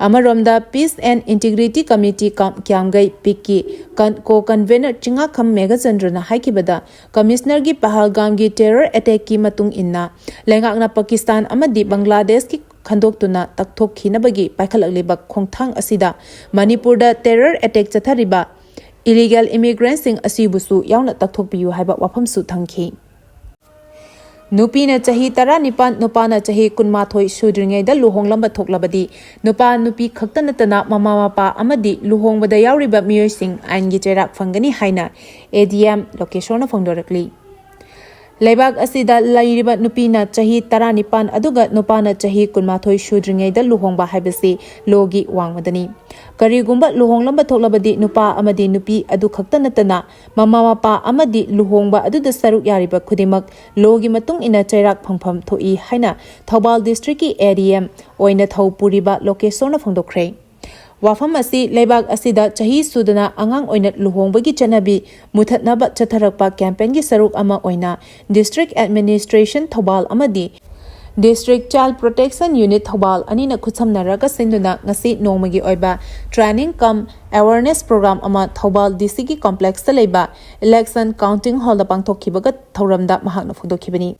ꯑꯃꯔꯣꯝꯗ, Peace and Integrity Committee ꯀꯝ-, ꯀ꯭ꯌꯥꯝꯒꯩ ꯄꯤꯛꯀꯤ ꯀꯟ-, co-convener ꯆꯤꯡꯉꯥꯈꯝ ꯃꯦꯘꯆꯟꯗ꯭ꯔꯅ ꯍꯥꯏꯈꯤꯕꯗ, Commissionerꯒꯤ ꯄꯍꯜꯒꯥꯝꯒꯤ terror attackꯀꯤ ꯃꯇꯨꯡ ꯏꯟꯅ ꯂꯩꯉꯥꯛꯅ ꯄꯥꯀꯤꯁꯇꯥꯟ ꯑꯃꯗꯤ ꯕꯪꯒ꯭ꯂꯥꯗꯦꯁꯀꯤ ꯈꯟꯗꯣꯛꯇꯨꯅ ꯇꯛꯊꯣꯛꯈꯤꯅꯕꯒꯤ ꯄꯥꯏꯈꯠꯂꯛꯂꯤꯕ ꯈꯣꯡꯊꯥꯡ ꯑꯁꯤꯗ ꯃꯅꯤꯄꯨꯔꯗ terror attack ꯆꯠꯊꯔꯤꯕ illegal immigrantꯁꯤꯡ ꯑꯁꯤꯕꯨꯁꯨ ꯌꯥꯎꯅ ꯇꯛꯊꯣꯛꯄꯤꯌꯨ ꯍꯥꯏꯕ ꯋꯥꯐꯝꯁꯨ ꯊꯝꯈꯤ꯫ ꯅꯨꯄꯤꯅ ꯆꯍꯤ ꯇꯔꯥꯅꯤꯄꯥꯟ, ꯅꯨꯄꯥꯅ ꯆꯍꯤ ꯀꯨꯟꯃꯥꯊꯣꯏ ꯁꯨꯗ꯭ꯔꯤꯉꯩꯗ ꯂꯨꯍꯣꯡꯂꯝꯕ ꯊꯣꯛꯂꯕꯗꯤ, ꯅꯨꯄꯥ ꯅꯨꯄꯤ ꯈꯛꯇ ꯅꯠꯇꯅ ꯃꯃꯥ ꯃꯄꯥ ꯑꯃꯗꯤ ꯂꯨꯍꯣꯡꯕꯗ ꯌꯥꯎꯔꯤꯕ ꯃꯤꯑꯣꯏꯁꯤꯡ ꯑꯥꯏꯟꯒꯤ ꯆꯩꯔꯥꯛ ꯐꯪꯒꯅꯤ ꯍꯥꯏꯅ ADM ꯂꯣꯀꯦꯁꯣꯔꯅ ꯐꯣꯡꯗꯣꯔꯛꯂꯤ꯫ ꯂꯩꯕꯥꯛ ꯑꯁꯤꯗ ꯂꯩꯔꯤꯕ ꯅꯨꯄꯤꯅ ꯆꯍꯤ ꯇꯔꯥꯅꯤꯄꯥꯟ ꯑꯗꯨꯒ ꯅꯨꯄꯥꯅ ꯆꯍꯤ ꯀꯨꯟꯃꯥꯊꯣꯏ ꯁꯨꯗ꯭ꯔꯤꯉꯩꯗ ꯂꯨꯍꯣꯡꯕ ꯍꯥꯏꯕꯁꯤ lawꯒꯤ ꯋꯥꯡꯃꯗꯅꯤ꯫ ꯀꯔꯤꯒꯨꯝꯕ ꯂꯨꯍꯣꯡꯂꯝꯕ ꯊꯣꯛꯂꯕꯗꯤ, ꯅꯨꯄꯥ ꯑꯃꯗꯤ ꯅꯨꯄꯤ ꯑꯗꯨ ꯈꯛꯇ ꯅꯠꯇꯅ ꯃꯃꯥ ꯃꯄꯥ ꯑꯃꯗꯤ ꯂꯨꯍꯣꯡꯕ ꯑꯗꯨꯗ ꯁꯔꯨꯛ ꯌꯥꯔꯤꯕ ꯈꯨꯗꯤꯡꯃꯛ lawꯒꯤ ꯃꯇꯨꯡ ꯏꯟꯅ ꯆꯩꯔꯥꯛ ꯐꯪꯐꯝ ꯊꯣꯛꯏ ꯍꯥꯏꯅ ꯊꯧꯕꯥꯜ districtꯀꯤ ADM ꯑꯣꯏꯅ ꯊꯧ ꯄꯨꯔꯤꯕ ꯂꯣꯀꯦꯁꯣꯔꯅ ꯐꯣꯡꯗꯣꯛꯈ꯭ꯔꯦ꯫ ꯋꯥꯐꯝ ꯑꯁꯤ ꯂꯩꯕꯥꯛ ꯑꯁꯤꯗ ꯆꯍꯤ ꯁꯨꯗꯅ ꯑꯉꯥꯡ ꯑꯣꯏꯅ ꯂꯨꯍꯣꯡꯕꯒꯤ ꯆꯠꯅꯕꯤ ꯃꯨꯊꯠꯅꯕ ꯆꯠꯊꯔꯛꯄ campaignꯒꯤ ꯁꯔꯨꯛ ꯑꯃ ꯑꯣꯏꯅ District Administration ꯊꯧꯕꯥꯜ ꯑꯃꯗꯤ District Child Protection Unit Thoubal ꯑꯅꯤꯅ ꯈꯨꯠꯁꯝꯅꯔꯒ ꯁꯤꯟꯗꯨꯅ ꯉꯁꯤ ꯅꯣꯡꯃꯒꯤ ꯑꯣꯏꯕ training cum awareness program ꯑꯃ ꯊꯧꯕꯥꯜ DCꯒꯤ complexꯇ ꯂꯩꯕ election counting hallꯗ ꯄꯥꯡꯊꯣꯛꯈꯤꯕꯒ ꯊꯧꯔꯝꯗ ꯃꯍꯥꯛꯅ ꯐꯣꯡꯗꯣꯛꯈꯤꯕꯅꯤ꯫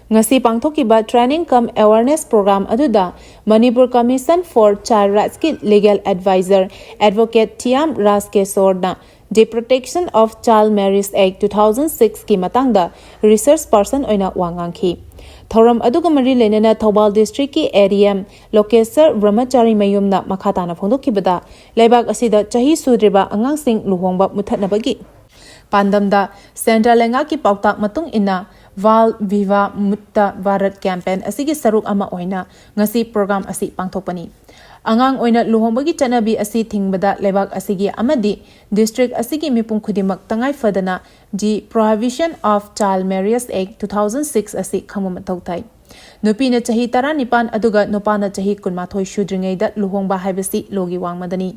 ꯉꯁꯤ ꯄꯥꯡꯊꯣꯛꯈꯤꯕ training cum awareness program ꯑꯗꯨꯗ Manipur Commission for Child Rightsꯀꯤ legal advisor Advocate Thiam Rajkeshorꯅ The Protection of Child Marriage Act two thousand sixꯀꯤ ꯃꯇꯥꯡꯗ resource person ꯑꯣꯏꯅ ꯋꯥ ꯉꯥꯡꯈꯤ꯫ ꯊꯧꯔꯝ ꯑꯗꯨꯒ ꯃꯔꯤ ꯂꯩꯅꯅ ꯊꯧꯕꯥꯜ districtꯀꯤ ADM ꯂꯣꯀꯦꯁꯔ ꯕ꯭ꯔꯍꯃꯆꯥꯔꯤ ꯃꯌꯨꯝꯅ ꯃꯈꯥ ꯇꯥꯅ ꯐꯣꯡꯗꯣꯛꯈꯤꯕꯗ, ꯂꯩꯕꯥꯛ ꯑꯁꯤꯗ ꯆꯍꯤ ꯁꯨꯗ꯭ꯔꯤꯕ ꯑꯉꯥꯡꯁꯤꯡ ꯂꯨꯍꯣꯡꯕ ꯃꯨꯊꯠꯅꯕꯒꯤ ꯄꯥꯟꯗꯝꯗ central ꯂꯩꯉꯥꯛꯀꯤ ꯄꯥꯎꯇꯥꯛ ꯃꯇꯨꯡ ꯏꯟꯅ Bal Vivah Mukta Bharat campaign ꯑꯁꯤꯒꯤ ꯁꯔꯨꯛ ꯑꯃ ꯑꯣꯏꯅ ꯉꯁꯤ program ꯑꯁꯤ ꯄꯥꯡꯊꯣꯛꯄꯅꯤ꯫ ꯑꯉꯥꯡ ꯑꯣꯏꯅ ꯂꯨꯍꯣꯡꯕꯒꯤ ꯆꯠꯅꯕꯤ ꯑꯁꯤ ꯊꯤꯡꯕꯗ ꯂꯩꯕꯥꯛ ꯑꯁꯤꯒꯤ ꯑꯃꯗꯤ district ꯑꯁꯤꯒꯤ ꯃꯤꯄꯨꯝ ꯈꯨꯗꯤꯡꯃꯛ ꯇꯉꯥꯏ ꯐꯗꯅ The Prohibition of Child Marriage Act two thousand six ꯑꯁꯤ ꯈꯪꯕ ꯃꯊꯧ ꯇꯥꯏ꯫ ꯅꯨꯄꯤꯅ ꯆꯍꯤ ꯇꯔꯥꯅꯤꯄꯥꯟ ꯑꯗꯨꯒ ꯅꯨꯄꯥꯅ ꯆꯍꯤ ꯀꯨꯟꯃꯥꯊꯣꯏ ꯁꯨꯗ꯭ꯔꯤꯉꯩꯗ ꯂꯨꯍꯣꯡꯕ ꯍꯥꯏꯕꯁꯤ lawꯒꯤ ꯋꯥꯡꯃꯗꯅꯤ꯫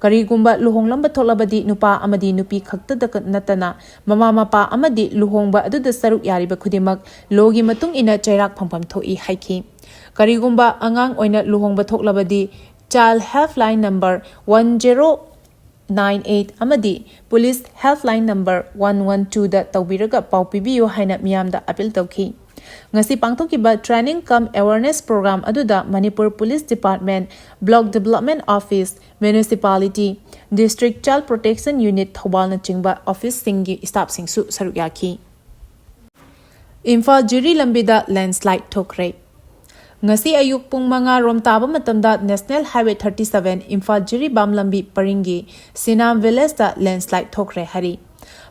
ꯀꯔꯤꯒꯨꯝꯕ ꯂꯨꯍꯣꯡꯂꯝꯕ ꯊꯣꯛꯂꯕꯗꯤ, ꯅꯨꯄꯥ ꯑꯃꯗꯤ ꯅꯨꯄꯤ ꯈꯛꯇꯗ ꯅꯠꯇꯅ ꯃꯃꯥ ꯃꯄꯥ ꯑꯃꯗꯤ ꯂꯨꯍꯣꯡꯕ ꯑꯗꯨꯗ ꯁꯔꯨꯛ ꯌꯥꯔꯤꯕ ꯈꯨꯗꯤꯡꯃꯛ lawꯒꯤ ꯃꯇꯨꯡ ꯏꯟꯅ ꯆꯩꯔꯥꯛ ꯐꯪꯐꯝ ꯊꯣꯛꯏ ꯍꯥꯏꯈꯤ꯫ ꯀꯔꯤꯒꯨꯝꯕ ꯑꯉꯥꯡ ꯑꯣꯏꯅ ꯂꯨꯍꯣꯡꯕ ꯊꯣꯛꯂꯕꯗꯤ, Child Helpline number one zero nine eight ꯑꯃꯗꯤ Police Helpline number one one twoꯗ ꯇꯧꯕꯤꯔꯒ ꯄꯥꯎ ꯄꯤꯕꯤꯌꯨ ꯍꯥꯏꯅ ꯃꯤꯌꯥꯝꯗ appeal ꯇꯧꯈꯤ꯫ ꯉꯁꯤ ꯄꯥꯡꯊꯣꯛꯈꯤꯕ training cum awareness program ꯑꯗꯨꯗ Manipur Police Department, Block Development Office, Municipality, District Child Protection Unit ꯊꯧꯕꯥꯜꯅꯆꯤꯡꯕ officeꯁꯤꯡꯒꯤ staffꯁꯤꯡꯁꯨ ꯁꯔꯨꯛ ꯌꯥꯈꯤ꯫ ꯏꯝꯐꯥꯜ ꯖꯤꯔꯤ ꯂꯝꯕꯤꯗ landslide ꯊꯣꯛꯈ꯭ꯔꯦ꯫ ꯉꯁꯤ ꯑꯌꯨꯛ ꯄꯨꯡ ꯃꯉꯥ ꯔꯣꯝ ꯇꯥꯕ ꯃꯇꯝꯗ National Highway thirty seven Imphal Jiribam ꯂꯝꯕꯤ ꯄꯔꯤꯡꯒꯤ ꯁꯤꯅꯥꯝ villageꯇ landslide ꯊꯣꯛꯈ꯭ꯔꯦ ꯍꯥꯏꯔꯤ꯫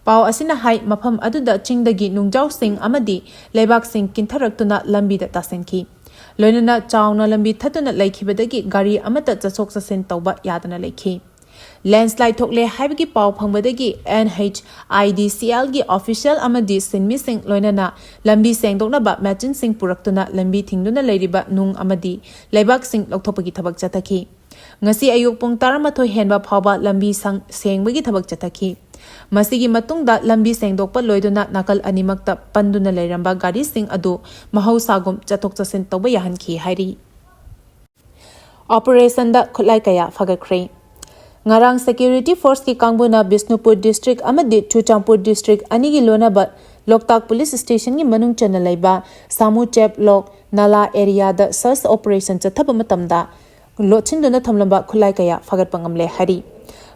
ꯄꯥꯎ ꯑꯁꯤꯅ ꯍꯥꯏ, ꯃꯐꯝ ꯑꯗꯨꯗ ꯆꯤꯡꯗꯒꯤ ꯅꯨꯡꯖꯥꯎꯁꯤꯡ ꯑꯃꯗꯤ ꯂꯩꯕꯥꯛꯁꯤꯡ ꯀꯤꯟꯊꯔꯛꯇꯨꯅ ꯂꯝꯕꯤꯗ ꯇꯥꯁꯤꯟꯈꯤ꯫ ꯂꯣꯏꯅꯅ ꯆꯥꯎꯅ ꯂꯝꯕꯤ ꯊꯠꯇꯨꯅ ꯂꯩꯈꯤꯕꯗꯒꯤ ꯒꯥꯔꯤ ꯑꯃꯠꯇ ꯆꯠꯊꯣꯛ ꯆꯠꯁꯤꯟ ꯇꯧꯕ ꯌꯥꯗꯅ ꯂꯩꯈꯤ꯫ Landslide ꯊꯣꯛꯂꯦ ꯍꯥꯏꯕꯒꯤ ꯄꯥꯎ ꯐꯪꯕꯗꯒꯤ NHIDCLꯒꯤ official ꯑꯃꯗꯤ ꯁꯤꯟꯃꯤꯁꯤꯡ ꯂꯣꯏꯅꯅ ꯂꯝꯕꯤ ꯁꯦꯡꯗꯣꯛꯅꯕ machineꯁꯤꯡ ꯄꯨꯔꯛꯇꯨꯅ ꯂꯝꯕꯤ ꯊꯤꯡꯗꯨꯅ ꯂꯩꯔꯤꯕ ꯅꯨꯡ ꯑꯃꯗꯤ ꯂꯩꯕꯥꯛꯁꯤꯡ ꯂꯧꯊꯣꯛꯄꯒꯤ ꯊꯕꯛ ꯆꯠꯊꯈꯤ꯫ ꯉꯁꯤ ꯑꯌꯨꯛ ꯄꯨꯡ ꯇꯔꯥꯃꯥꯊꯣꯏ ꯍꯦꯟꯕ ꯐꯥꯎꯕ ꯂꯝꯕꯤ ꯁꯪ-, ꯁꯦꯡꯕꯒꯤ ꯊꯕꯛ ꯆꯠꯊꯈꯤ꯫ ꯃꯁꯤꯒꯤ ꯃꯇꯨꯡꯗ ꯂꯝꯕꯤ ꯁꯦꯡꯗꯣꯛꯄ ꯂꯣꯏꯗꯨꯅ ꯅꯥꯀꯜ ꯑꯅꯤꯃꯛꯇ ꯄꯟꯗꯨꯅ ꯂꯩꯔꯝꯕ ꯒꯥꯔꯤꯁꯤꯡ ꯑꯗꯨ ꯃꯍꯧꯁꯥꯒꯨꯝ ꯆꯠꯊꯣꯛ ꯆꯠꯁꯤꯟ ꯇꯧꯕ ꯌꯥꯍꯟꯈꯤ ꯍꯥꯏꯔꯤ꯫ Operationꯗ ꯈꯨꯠꯂꯥꯏ ꯀꯌꯥ ꯐꯒꯠꯈ꯭ꯔꯦ꯫ ꯉꯔꯥꯡ security forceꯀꯤ ꯀꯥꯡꯕꯨꯅ ꯕꯤꯁꯅꯨꯄꯨꯔ district ꯑꯃꯗꯤ ꯆꯨꯔꯆꯥꯟꯄꯨꯔ district ꯑꯅꯤꯒꯤ ꯂꯣꯟꯅꯕ ꯂꯣꯛꯇꯥꯛ police stationꯒꯤ ꯃꯅꯨꯡ ꯆꯟꯅ ꯂꯩꯕ ꯁꯥꯃꯨ ꯆꯦꯞ ꯂꯣꯛ ꯅꯥꯂꯥ areaꯗ search operation ꯆꯠꯊꯕ ꯃꯇꯝꯗ ꯂꯣꯠꯁꯤꯟꯗꯨꯅ ꯊꯝꯂꯝꯕ ꯈꯨꯠꯂꯥꯏ ꯀꯌꯥ ꯐꯥꯒꯠꯄ ꯉꯝꯂꯦ ꯍꯥꯏꯔꯤ꯫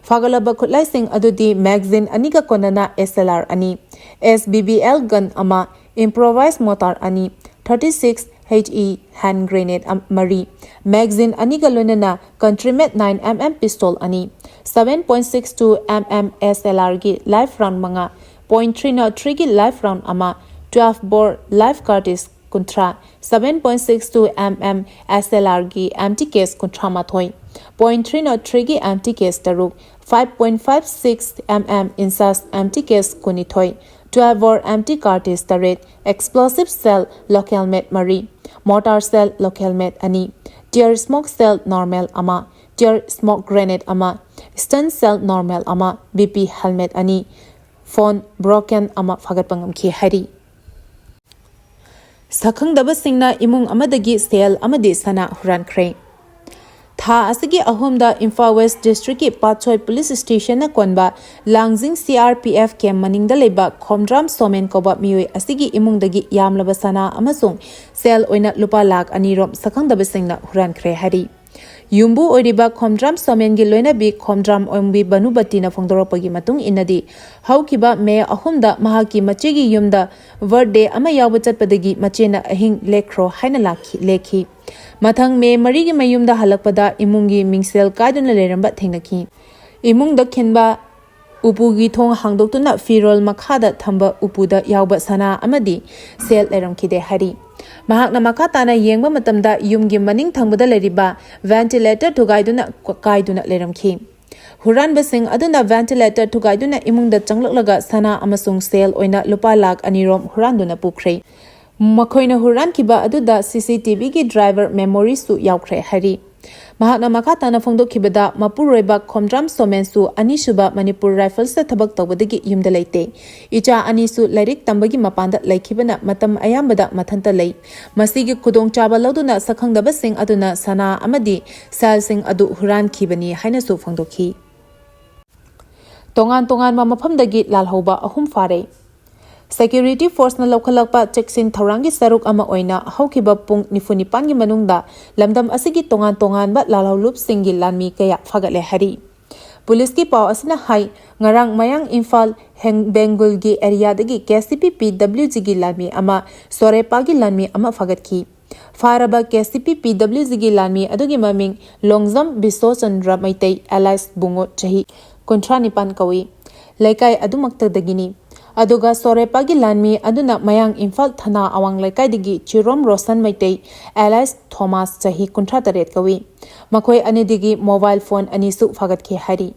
ꯐꯥꯒꯠꯂꯕ ꯈꯨꯠꯂꯥꯏꯁꯤꯡ ꯑꯗꯨꯗꯤ magazine ꯑꯅꯤꯒ ꯀꯣꯟꯅꯅ SLR ꯑꯅꯤ, SBBL gun ꯑꯃ, improvised mortar ꯑꯅꯤ, thirty six HE hand grenade ꯑꯝ-, ꯃꯔꯤ, magazine ꯑꯅꯤꯒ ꯂꯣꯏꯅꯅ Country-made nine MM pistol ꯑꯅꯤ, seven point six two MM SLRꯒꯤ live round ꯃꯉꯥ, point three zero threeꯒꯤ live round ꯑꯃ, twelve bore live cartridge ꯀꯨꯟꯊ꯭ꯔꯥ, seven point six two MM SLRꯒꯤ empty case ꯀꯨꯟꯊ꯭ꯔꯥ ꯃꯥꯊꯣꯏ, point three zero threeꯒꯤ empty case ꯇꯔꯨꯛ, five point five six MM INSAS empty case ꯀꯨꯟꯅꯤꯊꯣꯏ, twelve bore empty cartridge ꯇꯔꯦꯠ, explosive shell local-made ꯃꯔꯤ, mortar shell local-made ꯑꯅꯤ, tear smoke shell normal ꯑꯃ, tear smoke grenade ꯑꯃ, stun shell normal ꯑꯃ, BP helmet ꯑꯅꯤ, phone broken ꯑꯃ ꯐꯥꯒꯠꯄ ꯉꯝꯈꯤ ꯍꯥꯏꯔꯤ꯫ ꯁꯛꯈꯪꯗꯕꯁꯤꯡꯅ ꯏꯃꯨꯡ ꯑꯃꯗꯒꯤ ꯁꯦꯜ ꯑꯃꯗꯤ ꯁꯅꯥ ꯍꯨꯔꯥꯟꯈ꯭ꯔꯦ꯫ ꯊꯥ ꯑꯁꯤꯒꯤ ꯑꯍꯨꯝꯗ ꯏꯝꯐꯥꯜ ꯋꯦꯁ ꯗꯤꯁꯇ꯭ꯔꯤꯛꯀꯤ ꯄꯥꯠꯁꯣꯏ ꯄꯨꯂꯤꯁ ꯁ꯭ꯇꯦꯁꯟꯅ ꯀꯣꯟꯕ ꯂꯥꯡꯖꯤꯡ ꯁꯤ ꯑꯥꯔ ꯄꯤ ꯑꯦꯐ ꯀꯦꯝ ꯃꯅꯤꯡꯗ ꯂꯩꯕ ꯈꯣꯝꯗ꯭ꯔꯥꯝ ꯁꯣꯃꯦꯟ ꯀꯧꯕ ꯃꯤꯑꯣꯏ ꯑꯁꯤꯒꯤ ꯏꯃꯨꯡꯗꯒꯤ ꯌꯥꯝꯂꯕ ꯁꯅꯥ ꯑꯃꯁꯨꯡ ꯁꯦꯜ ꯑꯣꯏꯅ ꯂꯨꯄꯥ ꯂꯥꯈ ꯑꯅꯤ ꯔꯣꯝ ꯁꯛꯈꯪꯗꯕꯁꯤꯡꯅ ꯍꯨꯔꯥꯟꯈ꯭ꯔꯦ ꯍꯥꯏꯔꯤ꯫ ꯌꯨꯝꯕꯨ ꯑꯣꯏꯔꯤꯕ ꯈꯣꯝꯗ꯭ꯔꯥꯝ ꯁꯣꯃꯦꯟꯒꯤ ꯂꯣꯏꯅꯕꯤ ꯈꯣꯝꯗ꯭ꯔꯥꯝ ꯑꯣꯡꯕꯤ ꯕꯅꯨꯕꯇꯤꯅ ꯐꯣꯡꯗꯣꯔꯛꯄꯒꯤ ꯃꯇꯨꯡ ꯏꯟꯅꯗꯤ, ꯍꯧꯈꯤꯕ ꯃꯦ ꯑꯍꯨꯝꯗ ꯃꯍꯥꯛꯀꯤ ꯃꯆꯦꯒꯤ ꯌꯨꯝꯗ ꯕꯔꯊꯗꯦ ꯑꯃ ꯌꯥꯎꯕ ꯆꯠꯄꯗꯒꯤ ꯃꯆꯦꯅ ꯑꯍꯤꯡ ꯂꯦꯛꯈ꯭ꯔꯣ ꯍꯥꯏꯅ ꯂꯥꯛꯈꯤ, ꯂꯦꯛꯈꯤ꯫ ꯃꯊꯪ ꯃꯦ ꯃꯔꯤꯒꯤ ꯃꯌꯨꯝꯗ ꯍꯜꯂꯛꯄꯗ ꯏꯃꯨꯡꯒꯤ ꯃꯤꯡꯁꯦꯜ ꯀꯥꯏꯗꯨꯅ ꯂꯩꯔꯝꯕ ꯊꯦꯡꯅꯈꯤ꯫ ꯏꯃꯨꯡꯗ ꯈꯤꯟꯕ ꯎꯄꯨꯒꯤ ꯊꯣꯡ ꯍꯥꯡꯗꯣꯛꯇꯨꯅ ꯐꯤꯔꯣꯜ ꯃꯈꯥꯗ ꯊꯝꯕ ꯎꯄꯨꯗ ꯌꯥꯎꯕ ꯁꯅꯥ ꯑꯃꯗꯤ ꯁꯦꯜ ꯂꯩꯔꯝꯈꯤꯗꯦ ꯍꯥꯏꯔꯤ꯫ ꯃꯍꯥꯛꯅ ꯃꯈꯥ ꯇꯥꯅ ꯌꯦꯡꯕ ꯃꯇꯝꯗ ꯌꯨꯝꯒꯤ ꯃꯅꯤꯡ ꯊꯪꯕꯗ ꯂꯩꯔꯤꯕ ventilator ꯊꯨꯒꯥꯏꯗꯨꯅ ꯀꯥꯏꯗꯨꯅ ꯂꯩꯔꯝꯈꯤ꯫ ꯍꯨꯔꯥꯟꯕꯁꯤꯡ ꯑꯗꯨꯅ ventilator ꯊꯨꯒꯥꯏꯗꯨꯅ ꯏꯃꯨꯡꯗ ꯆꯪꯂꯛꯂꯒ ꯁꯅꯥ ꯑꯃꯁꯨꯡ ꯁꯦꯜ ꯑꯣꯏꯅ ꯂꯨꯄꯥ ꯂꯥꯈ ꯑꯅꯤ ꯔꯣꯝ ꯍꯨꯔꯥꯟꯗꯨꯅ ꯄꯨꯈ꯭ꯔꯦ꯫ ꯃꯈꯣꯏꯅ ꯍꯨꯔꯥꯟꯈꯤꯕ ꯑꯗꯨꯗ ꯁꯤ ꯁꯤ ꯇꯤ ꯚꯤꯒꯤ driver memoryꯁꯨ ꯌꯥꯎꯈ꯭ꯔꯦ ꯍꯥꯏꯔꯤ꯫ ꯃꯍꯥꯛꯅ ꯃꯈꯥ ꯇꯥꯅ ꯐꯣꯡꯗꯣꯛꯈꯤꯕꯗ, ꯃꯄꯨꯔꯣꯏꯕ ꯈꯣꯝꯗ꯭ꯔꯥꯝ ꯁꯣꯃꯦꯟꯁꯨ ꯑꯅꯤꯁꯨꯕ ꯃꯅꯤꯄꯨꯔ ꯔꯥꯏꯐꯜꯁꯇ ꯊꯕꯛ ꯇꯧꯕꯗꯒꯤ ꯌꯨꯝꯗ ꯂꯩꯇꯦ꯫ ꯏꯆꯥ ꯑꯅꯤꯁꯨ ꯂꯥꯏꯔꯤꯛ ꯇꯝꯕꯒꯤ ꯃꯄꯥꯟꯗ ꯂꯩꯈꯤꯕꯅ ꯃꯇꯝ ꯑꯌꯥꯝꯕꯗ ꯃꯊꯟꯇ ꯂꯩ꯫ ꯃꯁꯤꯒꯤ ꯈꯨꯗꯣꯡꯆꯥꯕ ꯂꯧꯗꯨꯅ ꯁꯛꯈꯪꯗꯕꯁꯤꯡ ꯑꯗꯨꯅ ꯁꯅꯥ ꯑꯃꯗꯤ ꯁꯦꯜꯁꯤꯡ ꯑꯗꯨ ꯍꯨꯔꯥꯟꯈꯤꯕꯅꯤ ꯍꯥꯏꯅꯁꯨ ꯐꯣꯡꯗꯣꯛꯈꯤ꯫ ꯇꯣꯉꯥꯟ ꯇꯣꯉꯥꯟꯕ ꯃꯐꯝꯗꯒꯤ ꯂꯥꯜꯍꯧꯕ ꯑꯍꯨꯝ ꯐꯥꯔꯦ꯫ Security forceꯅ ꯂꯧꯈꯠꯂꯛꯄ ꯆꯦꯛꯁꯤꯟ ꯊꯧꯔꯥꯡꯒꯤ ꯁꯔꯨꯛ ꯑꯃ ꯑꯣꯏꯅ ꯍꯧꯈꯤꯕ ꯄꯨꯡ ꯅꯤꯐꯨ ꯅꯤꯄꯥꯟꯒꯤ ꯃꯅꯨꯡꯗ ꯂꯝꯗꯝ ꯑꯁꯤꯒꯤ ꯇꯣꯉꯥꯟ ꯇꯣꯉꯥꯟꯕ ꯂꯥꯜꯍꯧꯂꯨꯞꯁꯤꯡꯒꯤ ꯂꯥꯟꯃꯤ ꯀꯌꯥ ꯐꯥꯒꯠꯂꯦ ꯍꯥꯏꯔꯤ꯫ ꯄꯨꯂꯤꯁꯀꯤ ꯄꯥꯎ ꯑꯁꯤꯅ ꯍꯥꯏ, ꯉꯔꯥꯡ ꯃꯌꯥꯡ ꯏꯝꯐꯥꯜ ꯍꯦꯡ-, ꯕꯦꯡꯒꯨꯜꯒꯤ ꯑꯦꯔꯤꯌꯥꯗꯒꯤ ꯀꯦ ꯑꯦꯁ ꯇꯤ ꯄꯤ ꯄꯤ ꯗꯕ꯭ꯂꯤꯎ ꯖꯤꯒꯤ ꯂꯥꯟꯃꯤ ꯑꯃ ꯁꯣꯔꯦꯄꯥꯒꯤ ꯂꯥꯟꯃꯤ ꯑꯃ ꯐꯥꯒꯠꯈꯤ꯫ ꯐꯥꯔꯕ ꯀꯦ ꯑꯦꯁ ꯇꯤ ꯄꯤ ꯄꯤ ꯗꯕ꯭ꯂꯤꯎ ꯖꯤꯒꯤ ꯂꯥꯟꯃꯤ ꯑꯗꯨꯒꯤ ꯃꯃꯤꯡ ꯂꯣꯡꯖꯝ ꯕꯤꯁꯣꯆꯟꯗ꯭ꯔ ꯃꯩꯇꯩ alias ꯕꯨꯡꯉꯣ, ꯆꯍꯤ ꯀꯨꯟꯊ꯭ꯔꯥ ꯅꯤꯄꯥꯟ ꯀꯧꯏ꯫ ꯂꯩꯀꯥꯏ ꯑꯗꯨꯃꯛꯇꯗꯒꯤꯅꯤ꯫ ꯑꯗꯨꯒ ꯁꯣꯔꯦꯄꯥꯒꯤ ꯂꯥꯟꯃꯤ ꯑꯗꯨꯅ ꯃꯌꯥꯡ ꯏꯝꯐꯥꯜ ꯊꯅꯥ ꯑꯋꯥꯡ ꯂꯩꯀꯥꯏꯗꯒꯤ ꯆꯤꯔꯣꯝ ꯔꯣꯁꯟ ꯃꯩꯇꯩ alias ꯊꯣꯃꯥꯁ, ꯆꯍꯤ ꯀꯨꯟꯊ꯭ꯔꯥ ꯇꯔꯦꯠ ꯀꯧꯏ꯫ ꯃꯈꯣꯏ ꯑꯅꯤꯗꯒꯤ mobile phone ꯑꯅꯤꯁꯨ ꯐꯥꯒꯠꯈꯤ ꯍꯥꯏꯔꯤ꯫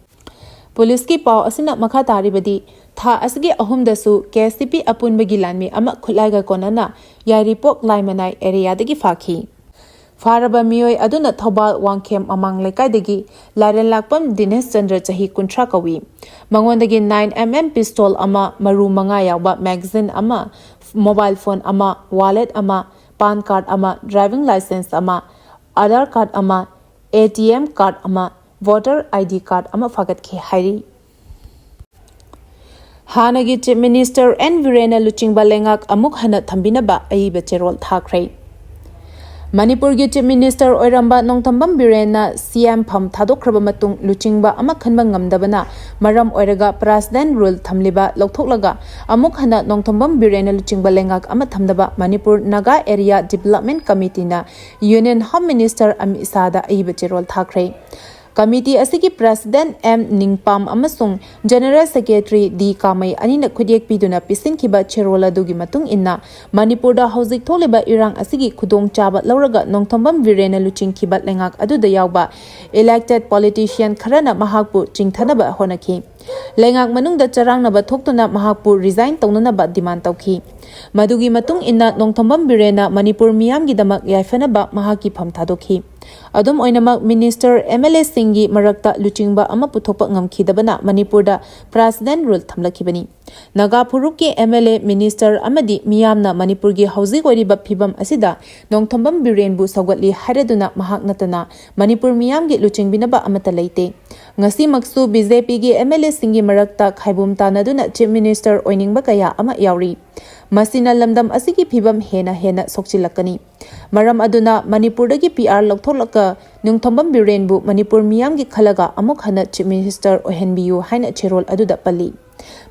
ꯄꯨꯂꯤꯁꯀꯤ ꯄꯥꯎ ꯑꯁꯤꯅ ꯃꯈꯥ ꯇꯥꯔꯤꯕꯗꯤ, ꯊꯥ ꯑꯁꯤꯒꯤ ꯑꯍꯨꯝꯗꯁꯨ ꯀꯦ ꯑꯦꯁ ꯇꯤ ꯄꯤ ꯑꯄꯨꯟꯕꯒꯤ ꯂꯥꯟꯃꯤ ꯑꯃ ꯈꯨꯠꯂꯥꯏꯒ ꯀꯣꯟꯅꯅ ꯌꯥꯏꯔꯤꯄꯣꯛ ꯂꯥꯏꯃꯅꯥꯏ ꯑꯦꯔꯤꯌꯥꯗꯒꯤ ꯐꯥꯈꯤ꯫ ꯐꯥꯔꯕ ꯃꯤꯑꯣꯏ ꯑꯗꯨꯅ ꯊꯧꯕꯥꯜ ꯋꯥꯡꯈꯦꯝ ꯃꯃꯥꯡ ꯂꯩꯀꯥꯏꯗꯒꯤ ꯂꯥꯔꯦꯟꯂꯥꯛꯄꯝ ꯗꯤꯅꯦꯁ ꯆꯟꯗ꯭ꯔ, ꯆꯍꯤ ꯀꯨꯟꯊ꯭ꯔꯥ ꯀꯧꯏ꯫ ꯃꯉꯣꯟꯗꯒꯤ nine M M pistol ꯑꯃ, ꯃꯔꯨ ꯃꯉꯥ ꯌꯥꯎꯕ magazine ꯑꯃ, mobile phone ꯑꯃ, wallet ꯑꯃ, PAN card ꯑꯃ, driving license ꯑꯃ, Aadhaar card ꯑꯃ, ꯑꯦ ꯇꯤ ꯑꯦꯝ ꯀꯥꯔꯗ ꯑꯃ, ꯚꯣꯇꯔ ꯑꯥꯏ ꯗꯤ ꯀꯥꯔꯗ ꯑꯃ ꯐꯥꯒꯠꯈꯤ ꯍꯥꯏꯔꯤ꯫ ꯍꯥꯟꯅꯒꯤ ꯆꯤꯐ ꯃꯤꯅꯤꯁꯇꯔ ꯑꯦꯟ ꯕꯤꯔꯦꯟꯅ ꯂꯨꯆꯤꯡꯕ ꯂꯩꯉꯥꯛ ꯑꯃꯨꯛ ꯍꯟꯅ ꯊꯝꯕꯤꯅꯕ ꯑꯏꯕ ꯆꯦꯔꯣꯜ ꯊꯥꯈ꯭ꯔꯦ꯫ ꯃꯅꯤꯄꯨꯔꯒꯤ ꯆꯤꯐ ꯃꯤꯅꯤꯁꯇꯔ ꯑꯣꯏꯔꯝꯕ ꯅꯣꯡꯊꯣꯝꯕꯝ ꯕꯤꯔꯦꯟꯅ ꯁꯤ ꯑꯦꯝ ꯐꯝ ꯊꯥꯗꯣꯛꯈ꯭ꯔꯕ ꯃꯇꯨꯡ ꯂꯨꯆꯤꯡꯕ ꯑꯃ ꯈꯟꯕ ꯉꯝꯗꯕꯅ ꯃꯔꯝ ꯑꯣꯏꯔꯒ ꯄ꯭ꯔꯥꯁꯤꯗꯦꯟ ꯔꯨꯜ ꯊꯝꯂꯤꯕ ꯂꯧꯊꯣꯛꯂꯒ ꯑꯃꯨꯛ ꯍꯟꯅ ꯅꯣꯡꯊꯣꯝꯕꯝ ꯕꯤꯔꯦꯟꯅ ꯂꯨꯆꯤꯡꯕ ꯂꯩꯉꯥꯛ ꯑꯃ ꯊꯝꯅꯕ ꯃꯅꯤꯄꯨꯔ ꯅꯥꯒꯥ ꯑꯦꯔꯤꯌꯥ ꯗꯤꯕꯦꯂꯞꯃꯦꯟ ꯀꯃꯤꯇꯤꯅ ꯌꯨꯅꯤꯌꯟ ꯍꯣꯝ ꯃꯤꯅꯤꯁꯇꯔ ꯑꯃꯤꯠ ꯁꯥꯍꯗ ꯑꯏꯕ ꯆꯦꯔꯣꯜ ꯊꯥꯈ꯭ꯔꯦ꯫ ꯀꯃꯤꯇꯤ ꯑꯁꯤꯒꯤ ꯄ꯭ꯔꯦꯁꯤꯗꯦꯟꯠ ꯑꯦꯝ ꯅꯤꯡꯄꯥꯝ ꯑꯃꯁꯨꯡ ꯖꯦꯅꯔꯦꯜ ꯁꯦꯀ꯭ꯔꯦꯇꯔꯤ ꯗꯤ ꯀꯥꯃꯩ ꯑꯅꯤꯅ ꯈꯨꯠꯌꯦꯛ ꯄꯤꯗꯨꯅ ꯄꯤꯁꯤꯟꯈꯤꯕ ꯆꯦꯔꯣꯜ ꯑꯗꯨꯒꯤ ꯃꯇꯨꯡ ꯏꯟꯅ, ꯃꯅꯤꯄꯨꯔꯗ ꯍꯧꯖꯤꯛ ꯊꯣꯛꯂꯤꯕ ꯏꯔꯥꯡ ꯑꯁꯤꯒꯤ ꯈꯨꯗꯣꯡꯆꯥꯕ ꯂꯧꯔꯒ ꯅꯣꯡꯊꯣꯝꯕꯝ ꯕꯤꯔꯦꯟꯅ ꯂꯨꯆꯤꯡꯈꯤꯕ ꯂꯩꯉꯥꯛ ꯑꯗꯨꯗ ꯌꯥꯎꯕ elected politician ꯈꯔꯅ ꯃꯍꯥꯛꯄꯨ ꯆꯤꯡꯊꯅꯕ ꯍꯣꯠꯅꯈꯤ꯫ ꯂꯩꯉꯥꯛ ꯃꯅꯨꯡꯗ ꯆꯔꯥꯡꯅꯕ ꯊꯣꯛꯇꯨꯅ ꯃꯍꯥꯛꯄꯨ resign ꯇꯧꯅꯅꯕ demand ꯇꯧꯈꯤ꯫ ꯃꯗꯨꯒꯤ ꯃꯇꯨꯡ ꯏꯟꯅ ꯅꯣꯡꯊꯣꯝꯕꯝ ꯕꯤꯔꯦꯟꯅ ꯃꯅꯤꯄꯨꯔ ꯃꯤꯌꯥꯝꯒꯤꯗꯃꯛ ꯌꯥꯏꯐꯅꯕ ꯃꯍꯥꯛꯀꯤ ꯐꯝ ꯊꯥꯗꯣꯛꯈꯤ꯫ ꯑꯗꯨꯝ ꯑꯣꯏꯅꯃꯛ, ꯃꯤꯅꯤꯁꯇꯔ, ꯑꯦꯝ ꯑꯦꯜ ꯑꯦꯁꯤꯡꯒꯤ ꯃꯔꯛꯇ ꯂꯨꯆꯤꯡꯕ ꯑꯃ ꯄꯨꯊꯣꯛꯄ ꯉꯝꯈꯤꯗꯕꯅ ꯃꯅꯤꯄꯨꯔꯗ ꯄ꯭ꯔꯦꯁꯤꯗꯦꯟꯠ ꯔꯨꯜ ꯊꯝꯂꯛꯈꯤꯕꯅꯤ꯫ ꯅꯥꯒꯥ ꯐꯨꯔꯨꯞꯀꯤ ꯑꯦꯝ ꯑꯦꯜ ꯑꯦ, ꯃꯤꯅꯤꯁꯇꯔ ꯑꯃꯗꯤ ꯃꯤꯌꯥꯝꯅ ꯃꯅꯤꯄꯨꯔꯒꯤ ꯍꯧꯖꯤꯛ ꯑꯣꯏꯔꯤꯕ ꯐꯤꯕꯝ ꯑꯁꯤꯗ ꯅꯣꯡꯊꯣꯝꯕꯝ ꯕꯤꯔꯦꯟꯕꯨ ꯁꯧꯒꯠꯂꯤ ꯍꯥꯏꯔꯗꯨꯅ ꯃꯍꯥꯛ ꯅꯠꯇꯅ ꯃꯅꯤꯄꯨꯔ ꯃꯤꯌꯥꯝꯒꯤ ꯂꯨꯆꯤꯡꯕꯤꯅꯕ ꯑꯃꯠꯇ ꯂꯩꯇꯦ꯫ ꯉꯁꯤꯃꯛꯁꯨ ꯕꯤ ꯖꯦ ꯄꯤꯒꯤ ꯑꯦꯝ ꯑꯦꯜ ꯑꯦꯁꯤꯡꯒꯤ ꯃꯔꯛꯇ ꯈꯥꯏꯕꯨꯝ ꯇꯥꯟꯅꯗꯨꯅ ꯆꯤꯐ ꯃꯤꯅꯤꯁꯇꯔ ꯑꯣꯏꯅꯤꯡꯕ ꯀꯌꯥ ꯑꯃ ꯌꯥꯎꯔꯤ꯫ ꯃꯁꯤꯅ ꯂꯝꯗꯝ ꯑꯁꯤꯒꯤ ꯐꯤꯕꯝ ꯍꯦꯟꯅ ꯍꯦꯟꯅ ꯁꯣꯛꯆꯤꯜꯂꯛꯀꯅꯤ꯫ ꯃꯔꯝ ꯑꯗꯨꯅ ꯃꯅꯤꯄꯨꯔꯗꯒꯤ ꯄꯤ ꯑꯥꯔ ꯂꯧꯊꯣꯛꯂꯒ ꯅꯣꯡꯊꯣꯝꯕꯝ ꯕꯤꯔꯦꯟꯕꯨ ꯃꯅꯤꯄꯨꯔ ꯃꯤꯌꯥꯝꯒꯤ ꯈꯜꯂꯒ ꯑꯃꯨꯛ ꯍꯟꯅ ꯆꯤꯐ ꯃꯤꯅꯤꯁꯇꯔ ꯑꯣꯏꯍꯟꯕꯤꯌꯨ ꯍꯥꯏꯅ ꯆꯦꯔꯣꯜ ꯑꯗꯨꯗ ꯄꯜꯂꯤ꯫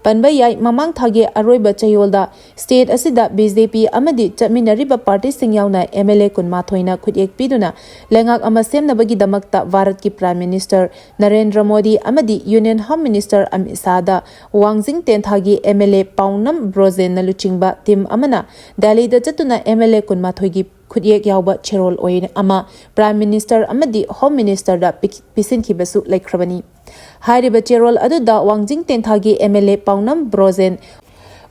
ꯄꯟꯕ ꯌꯥꯏ, ꯃꯃꯥꯡ ꯊꯥꯒꯤ ꯑꯔꯣꯏꯕ ꯆꯌꯣꯜꯗ ꯁ꯭ꯇꯦꯠ ꯑꯁꯤꯗ ꯕꯤ ꯖꯦ ꯄꯤ ꯑꯃꯗꯤ ꯆꯠꯃꯤꯟꯅꯔꯤꯕ ꯄꯥꯔꯇꯤꯁꯤꯡ ꯌꯥꯎꯅ ꯑꯦꯝ ꯑꯦꯜ ꯑꯦ ꯀꯨꯟꯃꯥꯊꯣꯏꯅ ꯈꯨꯠꯌꯦꯛ ꯄꯤꯗꯨꯅ ꯂꯩꯉꯥꯛ ꯑꯃ ꯁꯦꯝꯅꯕꯒꯤꯗꯃꯛꯇ ꯚꯥꯔꯠꯀꯤ ꯄ꯭ꯔꯥꯏꯝ ꯃꯤꯅꯤꯁꯇꯔ ꯅꯔꯦꯟꯗ꯭ꯔ ꯃꯣꯗꯤ ꯑꯃꯗꯤ ꯌꯨꯅꯤꯌꯟ ꯍꯣꯝ ꯃꯤꯅꯤꯁꯇꯔ ꯑꯃꯤꯠ ꯁꯥꯍꯗ ꯋꯥꯡꯖꯤꯡ ꯇꯦꯟꯊꯥꯒꯤ ꯑꯦꯝ ꯑꯦꯜ ꯑꯦ ꯄꯥꯎꯅꯝ ꯕ꯭ꯔꯣꯖꯦꯟꯅ ꯂꯨꯆꯤꯡꯕ ꯇꯤꯝ ꯑꯃꯅ ꯗꯦꯜꯂꯤꯗ ꯆꯠꯇꯨꯅ ꯑꯦꯝ ꯑꯦꯜ ꯑꯦ ꯀꯨꯟꯃꯥꯊꯣꯏꯒꯤ ꯈꯨꯠꯌꯦꯛ ꯌꯥꯎꯕ ꯆꯦꯔꯣꯜ ꯑꯣꯏꯅ ꯑꯃ ꯄ꯭ꯔꯥꯏꯝ ꯃꯤꯅꯤꯁꯇꯔ ꯑꯃꯗꯤ ꯍꯣꯝ ꯃꯤꯅꯤꯁꯇꯔꯗ ꯄꯤꯛ-, ꯄꯤꯁꯤꯟꯈꯤꯕꯁꯨ ꯂꯩꯈ꯭ꯔꯕꯅꯤ꯫ ꯍꯥꯏꯔꯤꯕ ꯆꯦꯔꯣꯜ ꯑꯗꯨꯗ ꯋꯥꯡꯖꯤꯡ ꯇꯦꯟꯊꯥꯒꯤ ꯑꯦꯝ ꯑꯦꯜ ꯑꯦ ꯄꯥꯎꯅꯝ ꯕ꯭ꯔꯣꯖꯦꯟ,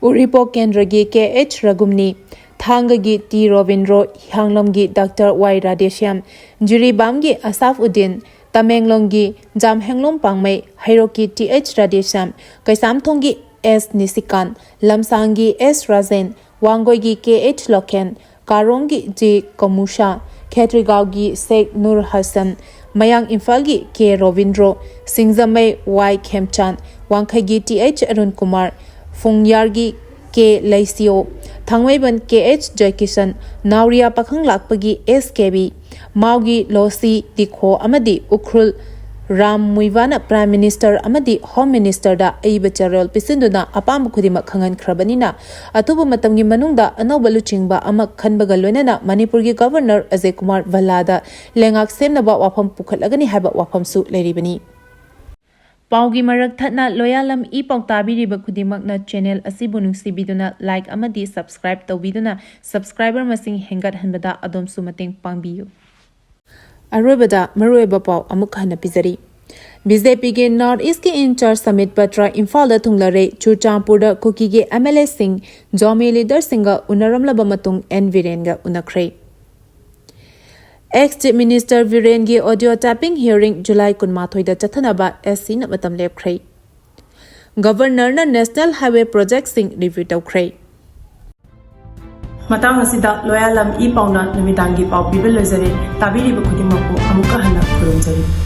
ꯎꯔꯤꯄꯣꯛ ꯀꯦꯟꯗ꯭ꯔꯒꯤ ꯀꯦ ꯑꯩꯆ ꯔꯥꯒꯨꯝꯅꯤ, ꯊꯥꯡꯒꯒꯤ ꯇꯤ ꯔꯣꯕꯤꯟꯗ꯭ꯔꯣ, ꯍꯤꯌꯥꯡꯂꯝꯒꯤ ꯗꯥꯛꯇꯔ ꯋꯥꯏ ꯔꯥꯙꯦꯁ꯭ꯌꯥꯝ, ꯖꯤꯔꯤꯕꯥꯝꯒꯤ ꯑꯁꯥꯐ ꯎꯗꯤꯟ, ꯇꯃꯦꯡꯂꯣꯡꯒꯤ ꯖꯥꯝꯍꯦꯡꯂꯣꯡ ꯄꯥꯡꯃꯩ, ꯍꯩꯔꯣꯛꯀꯤ ꯇꯤ ꯑꯩꯆ ꯔꯥꯙꯦꯁ꯭ꯌꯥꯝ, ꯀꯩꯁꯥꯝꯊꯣꯡꯒꯤ ꯑꯦꯁ ꯅꯤꯁꯤꯀꯥꯟ, ꯂꯝꯁꯥꯡꯒꯤ ꯑꯦꯁ ꯔꯥꯖꯦꯟ, ꯋꯥꯡꯒꯣꯏꯒꯤ ꯀꯦ ꯑꯩꯆ ꯂꯣꯀꯦꯟ, ꯀꯥꯔꯣꯡꯒꯤ ꯖꯦ ꯀꯃꯨꯁꯥ, ꯈꯦꯇ꯭ꯔꯤꯒꯥꯎꯒꯤ ꯁꯦꯈ ꯅꯨꯔ ꯍꯁꯟ, ꯃꯌꯥꯡ ꯏꯝꯐꯥꯜꯒꯤ ꯀꯦ ꯔꯣꯕꯤꯟꯗ꯭ꯔꯣ, ꯁꯤꯡꯖꯃꯩ ꯋꯥꯏ ꯈꯦꯝꯆꯥꯟ, ꯋꯥꯡꯈꯩꯒꯤ ꯇꯤ ꯑꯩꯆ ꯑꯔꯨꯟ ꯀꯨꯃꯥꯔ, ꯐꯨꯡꯌꯥꯔꯒꯤ ꯀꯦ ꯂꯩꯁꯤꯌꯣ, ꯊꯥꯡꯃꯩꯕꯟ ꯀꯦ ꯑꯩꯆ ꯖꯌꯀꯤꯁꯟ, ꯅꯥꯎꯔꯤꯌꯥ ꯄꯥꯈꯪ ꯂꯥꯛꯄꯒꯤ ꯑꯦꯁ ꯀꯦ ꯕꯤ, ꯃꯥꯎꯒꯤ ꯂꯣꯁꯤ ꯇꯤꯈꯣ ꯑꯃꯗꯤ ꯎꯈ꯭ꯔꯨꯜ ꯔꯥꯝ ꯃꯨꯏꯕꯥꯅ Prime Minister ꯑꯃꯗꯤ Home Ministerꯗ ꯑꯏꯕ ꯆꯔꯣꯜ ꯄꯤꯁꯤꯟꯗꯨꯅ ꯑꯄꯥꯝꯕ ꯈꯨꯗꯤꯡꯃꯛ ꯈꯪꯍꯟꯈ꯭ꯔꯕꯅꯤꯅ, ꯑꯊꯨꯕ ꯃꯇꯝꯒꯤ ꯃꯅꯨꯡꯗ ꯑꯅꯧꯕ ꯂꯨꯆꯤꯡꯕ ꯑꯃ ꯈꯟꯕꯒ ꯂꯣꯏꯅꯅ ꯃꯅꯤꯄꯨꯔꯒꯤ Governor ꯑꯖꯌ ꯀꯨꯃꯥꯔ ꯚꯜꯂꯥꯗ ꯂꯩꯉꯥꯛ ꯁꯦꯝꯅꯕ ꯋꯥꯐꯝ ꯄꯨꯈꯠꯂꯒꯅꯤ ꯍꯥꯏꯕ ꯋꯥꯐꯝꯁꯨ ꯂꯩꯔꯤꯕꯅꯤ꯫ ꯄꯥꯎꯒꯤ ꯃꯔꯛ ꯊꯠꯅ ꯂꯣꯌꯥꯂꯝ ꯏ ꯄꯥꯎ ꯇꯥꯕꯤꯔꯤꯕ ꯈꯨꯗꯤꯡꯃꯛꯅ channel ꯑꯁꯤꯕꯨ ꯅꯨꯡꯁꯤꯕꯤꯗꯨꯅ like ꯑꯃꯗꯤ subscribe ꯇꯧꯕꯤꯗꯨꯅ subscriber ꯃꯁꯤꯡ ꯍꯦꯟꯒꯠꯍꯟꯕꯗ ꯑꯗꯣꯝꯁꯨ ꯃꯇꯦꯡ ꯄꯥꯡꯕꯤꯌꯨ꯫ ꯑꯔꯣꯏꯕꯗ ꯃꯔꯨꯑꯣꯏꯕ ꯄꯥꯎ ꯑꯃꯨꯛ ꯍꯟꯅ ꯄꯤꯖꯔꯤ꯫ ꯕꯤ ꯖꯦ ꯄꯤꯒꯤ North Eastꯀꯤ in-charge ꯁꯃꯤꯠ ꯄꯇ꯭ꯔ ꯏꯝꯐꯥꯜꯗ ꯊꯨꯡꯂꯔꯦ꯫ ꯆꯨꯔꯆꯥꯟꯄꯨꯔꯗ ꯀꯨꯀꯤꯒꯤ ꯑꯦꯝ ꯑꯦꯜ ꯑꯦꯁꯤꯡ ꯖꯣꯃꯤ ꯂꯤꯗꯔꯁꯤꯡꯒ ꯎꯅꯔꯝꯂꯕ ꯃꯇꯨꯡ ꯑꯦꯟ ꯕꯤꯔꯦꯟꯒ ꯎꯅꯈ꯭ꯔꯦ꯫ Ex Chief Minister ꯕꯤꯔꯦꯟꯒꯤ audio tapping hearing July ꯀꯨꯟꯃꯥꯊꯣꯏꯗ ꯆꯠꯊꯅꯕ ꯑꯦꯁ ꯁꯤꯅ ꯃꯇꯝ ꯂꯦꯞꯈ꯭ꯔꯦ꯫ Governorꯅ National Highway projectꯁꯤꯡ review ꯇꯧꯈ꯭ꯔꯦ꯫ ꯃꯇꯥꯡ ꯑꯁꯤꯗ ꯂꯣꯌꯥꯂꯝ ꯏ ꯄꯥꯎꯅ ꯅꯨꯃꯤꯗꯥꯡꯒꯤ ꯄꯥꯎ ꯄꯤꯕ ꯂꯣꯏꯖꯔꯦ꯫ ꯇꯥꯕꯤꯔꯤꯕ ꯈꯨꯗꯤꯡꯃꯛꯄꯨ ꯑꯃꯨꯛꯀ ꯍꯟꯅ ꯈꯨꯔꯨꯝꯖꯔꯤ꯫